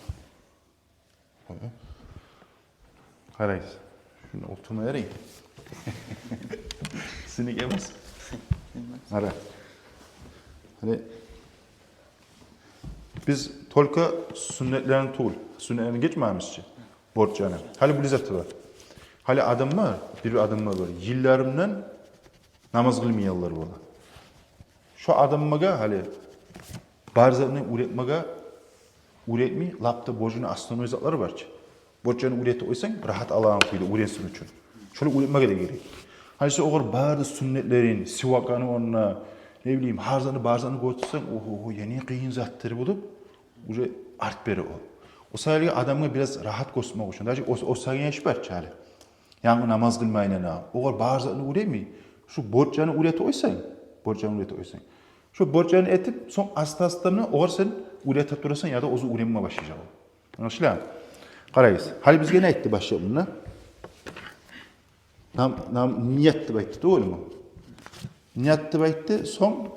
Къарайсыз. Шуну олтурма ярай. Сизге эмес. Къара. Гьали биз только суннетлерин тюгюл, суннетлерин гечмеймиз чи. Борчланы. Гьали бу лиззаты бар. Гьали адамлар, бир-бир адамлар бар. Йылларындан намаз къылмайгъанлар бола. Шо адамлагъа гьали бар затны уьйретмеге, уьйретмей, лап да борчланы основной затлары бар чы. Борчланы уьйретип къойсанг, рагьат алагъан кюйде уьйренсин учун. Шолай уьйретмеге де герек. Гьали сен огъар бары да суннетлерин, сивакны орнуна, не билейим, гьар затны, бар затны гёрсетсенг, ого, ого, я не къыйын затдыр бу деп, уже арт бере ол. О саялы адамгъа бираз рагьат гёрсетмек учун. Даже о, о сагъа иш бар чы гьали. Янгы намаз къылмайын ана. Огъар бар затны уьйретмей, шо борчланы уьйретип къойсанг, борчланы уьйретип къойсанг. Шо борчланы этип, сонг аста-аста муна огъар сен уьйретип турасан, яда оьзю уьйренме башлажакъ. Англашыламы? Къарайсыз. Гьали бизге не айтды башлап мунда? Нам-, нам-, ният деп айтды, тюгюлмю? Ният деп айтды, сонг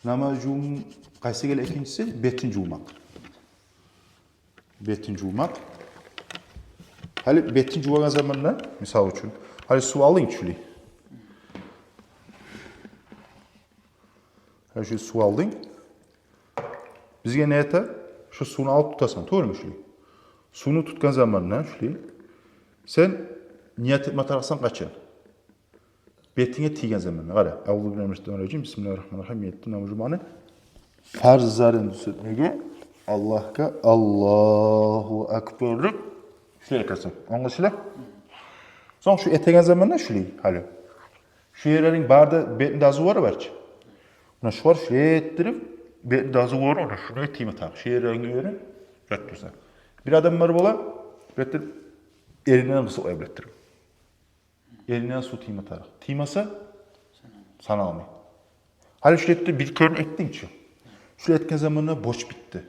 намаз жувум-, къайсы геле экинчиси? Бетин жувмакъ. Бетин жувмакъ. Гьали бетин жувагъан заманда, мисал учун, гьали сув алдынг шулай. Гьали шу сув алдынг. Бизге не эте? Шу сувну алып тутасан, туврамы шулай? Сувну тутгъан заманда шулай, сен ният этме тарыкъсан къачан? Бетинге тийген заманда. Къара. Аузу биллахи минаш шайтанир ражим. Бисмиллахир рахманир рахим. Ният этдим намаз жувмакъны фарзларын тюзетмеге Аллагьгъа, Аллагьу акбар деп шулай этесен. Англашыла? Сонг шу этеген заманда шулай, гьали. Шу ерлеринг бары да, бетни дазулары бар чы. Муна шулар шулай этдирип, бетни дазулары, муна шулай тийме тарыкъ. Шу ерлеринге ерин, рет турса. Бир адамлар бола, рет туруп, эринден къысып къоя билип туруп. Эринден сув тийме тарыкъ. Тиймесе, саналмай. Гьали шулай этди, бир керен этдинг чи. Шулай этген заманда борч битди.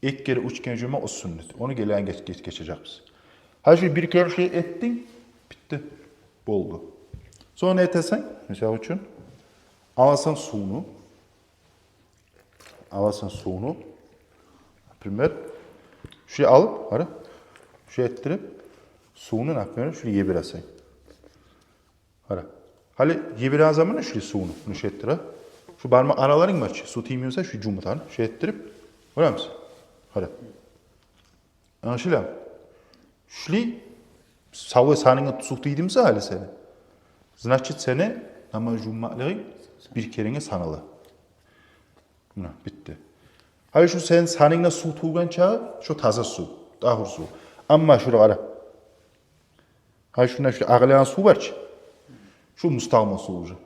Эки керен, уьч керен жувма о суннат. Ону гелеген геч-, геч-, гечежекбиз. Гьали шу бир керен шулай этдинг, битди. Болду. Сонг не этесен? Мисал учун, аласан сувну. Аласан сувну. Например, шулай алып, къара. Шулай этдирип, сувну, например, шулай йибересен. Къара. Гьали йибереген заманда шулай сувну, муна шулай этдир, а. Шу бармакъ араларынг бар чы, сув тиймей буса, шулай жувма тарыкъ, шулай этдирип, гёремисиз? Къара. Англашыла? Шулай савлай санынга сув тийди буса гьали сени, значит, сени намаз жувмакълыгъынг бир керенге санала. Муна, битди. Гьали шу сени санынгда сув тувгъан чакъы, шу таза сув, тагьур сув. Амма шура къара. Гьали шунда шу агъылагъан сув бар чы. Шу мустагъмал сув уже.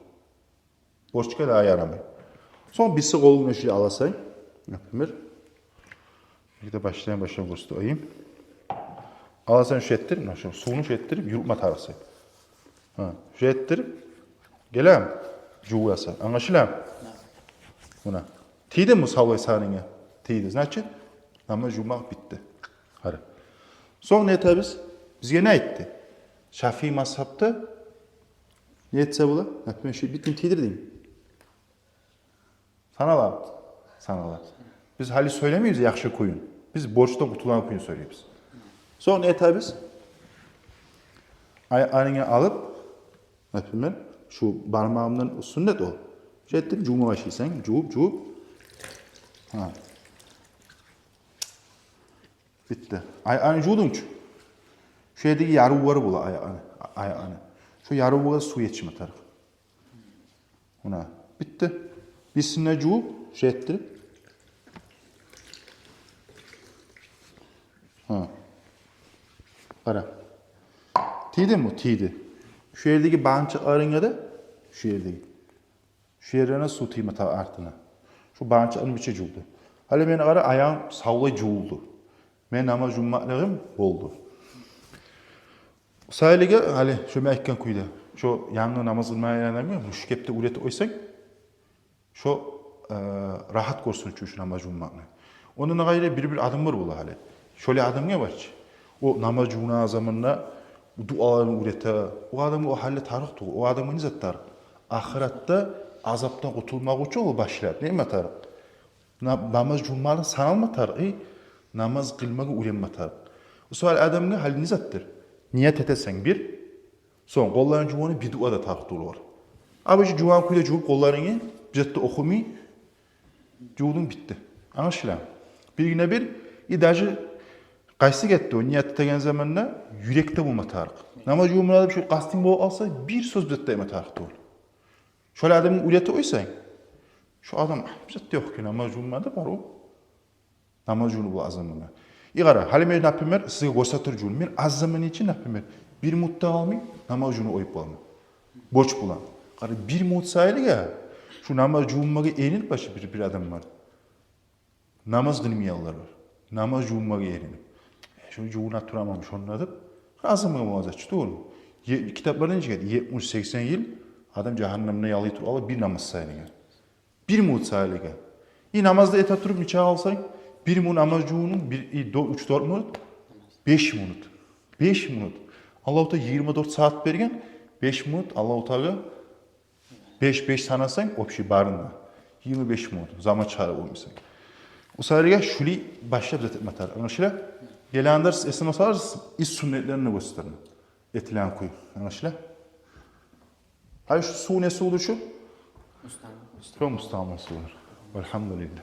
Борчгъа да ярамай. Сонг бириси къолунгда шулай аласан, например. Бир де башлайын, башлап гёрсетейим. Аласан, шулай этдир, муна шу сувну шулай этдирип, юрютме тарыкъсан. Гьа, шулай этдирип, гелем, жувасан. Англашыламы? Муна. Тийдими савлай санынга? Тийди. Значит, намаз жувмакъ битди. Къара. Сонг не этебиз? Бизге не айтды? Шафии мазгьабда не этсе бола? Например, шу битин тийдирдинг. Санала. Санала. Биз гьали сёйлемейбиз яхшы кююн. Биз борчдан къутулгъан кююн сёйлейбиз. Сонг не этебиз? Аякъларынгны алып, например, шу бармагъымдан сюннет о. Шо этип жувма башлайсан, жувуп, жувуп. Гьа. Битди. Аякъланы жувдунг чу. Шо ердеги ярывлары бола аякъланы, аякъланы. Шо ярывлагъа сув етишме тарыкъ. Муна, битди. Бирисин де жувуп, шо этдирип. Гьа. Къара. Тийдими? Тийди. Шо ердеги банчыкъларынга да, шо ердеги. Шо ерлерине сув тийме тарыкъ, артына. Шо банчыкъланы бирче жувду. Гьали мени къара, аягъым савлай жувулду. Мен намаз жувмакълыгъым болду. Сайлиге, гьали шо мен айтгъан кюйде, шо янгы намаз къылмагъан адамгъа мушу кепде уьйретип къойсанг, шо, э, рагьат гёрсюн учун шо намаз жувмакъны. Ондан къайры бир-бир адамлар бола гьали. Шолай адамгъа бар чы, о намаз жувунагъан заманда дуаларын уьйрете. О адамгъа о гьалда тарыкъ тюгюл. О адамгъа не зат тарыкъ? Ахыратда азапдан къутулмакъ учун о башлап неме тарыкъ? На-, намаз жувмакъны саналма тарыкъ, и намаз къылмагъа уьйренме тарыкъ. О саялы адамгъа гьали не затдыр? Ният этесен бир, сонг къолларын жувгъаны бир дуа да тарыкъ тюгюл. Абы шу жувгъан кюйде жувуп къолларынгны, бир зат да охумай, жувдунг, битди. Англашыла? Биргине бир, и даже къайсы гетди о, ният этеген заманда юрекде болма тарыкъ. Намаз жувма деп шу къастынг болуп къалса, бир сёз, бир зат да этме тарыкъ тюгюл. Шолай адамгъа уьйретип къойсанг, шо адам, а, бир зат да ёкъ экен, намаз жувма деп, бар о. Намаз жувунуп бола аз заманда. И къара, гьали мен, например, сизге гёрсетер жувунуп, мен аз заман ичинде, например, бир минут да къалмай намаз жувунуп къоюп боламан. Борч булан. Къара, бир минут сайлиге шу намаз жувунмагъа эринип башлай бир, бир адамлар. Намаз къылмайгъанлар бар. Намаз жувунмагъа эринип. Э, шо жувуна тураман шонда деп. Аз заман бола зат чы, тюгюлмю? Е-, китапларда нече гелди? Етмиш, сексен йыл адам жагьаннемде яллай туруп къала бир намаз сайлиге. Бир минут сайлиге. И намазда эте туруп нече къалсанг, бир минут намаз жувунунг, бир, и до, уьч, дёрт минут, беш минут. Беш минут. Аллагьу Таала йигирма дёрт сагьат берген, беш минут Аллагьу Таала, беш, беш санасанг, общий барын да, йигирма беш минут, заман чыгъарып болмайсан. О саялы шулай башлап зат этме тарыкъ. Англашыла? Гелеген дарс эсиме саларсыз, из сюннетлерин гёрсетермен. Этилеген кюй. Англашыла? Гьали шу сув не сувдур шу? Мустаъмал. Шо мустаъмал сувлар. Альгьамдулиллагь.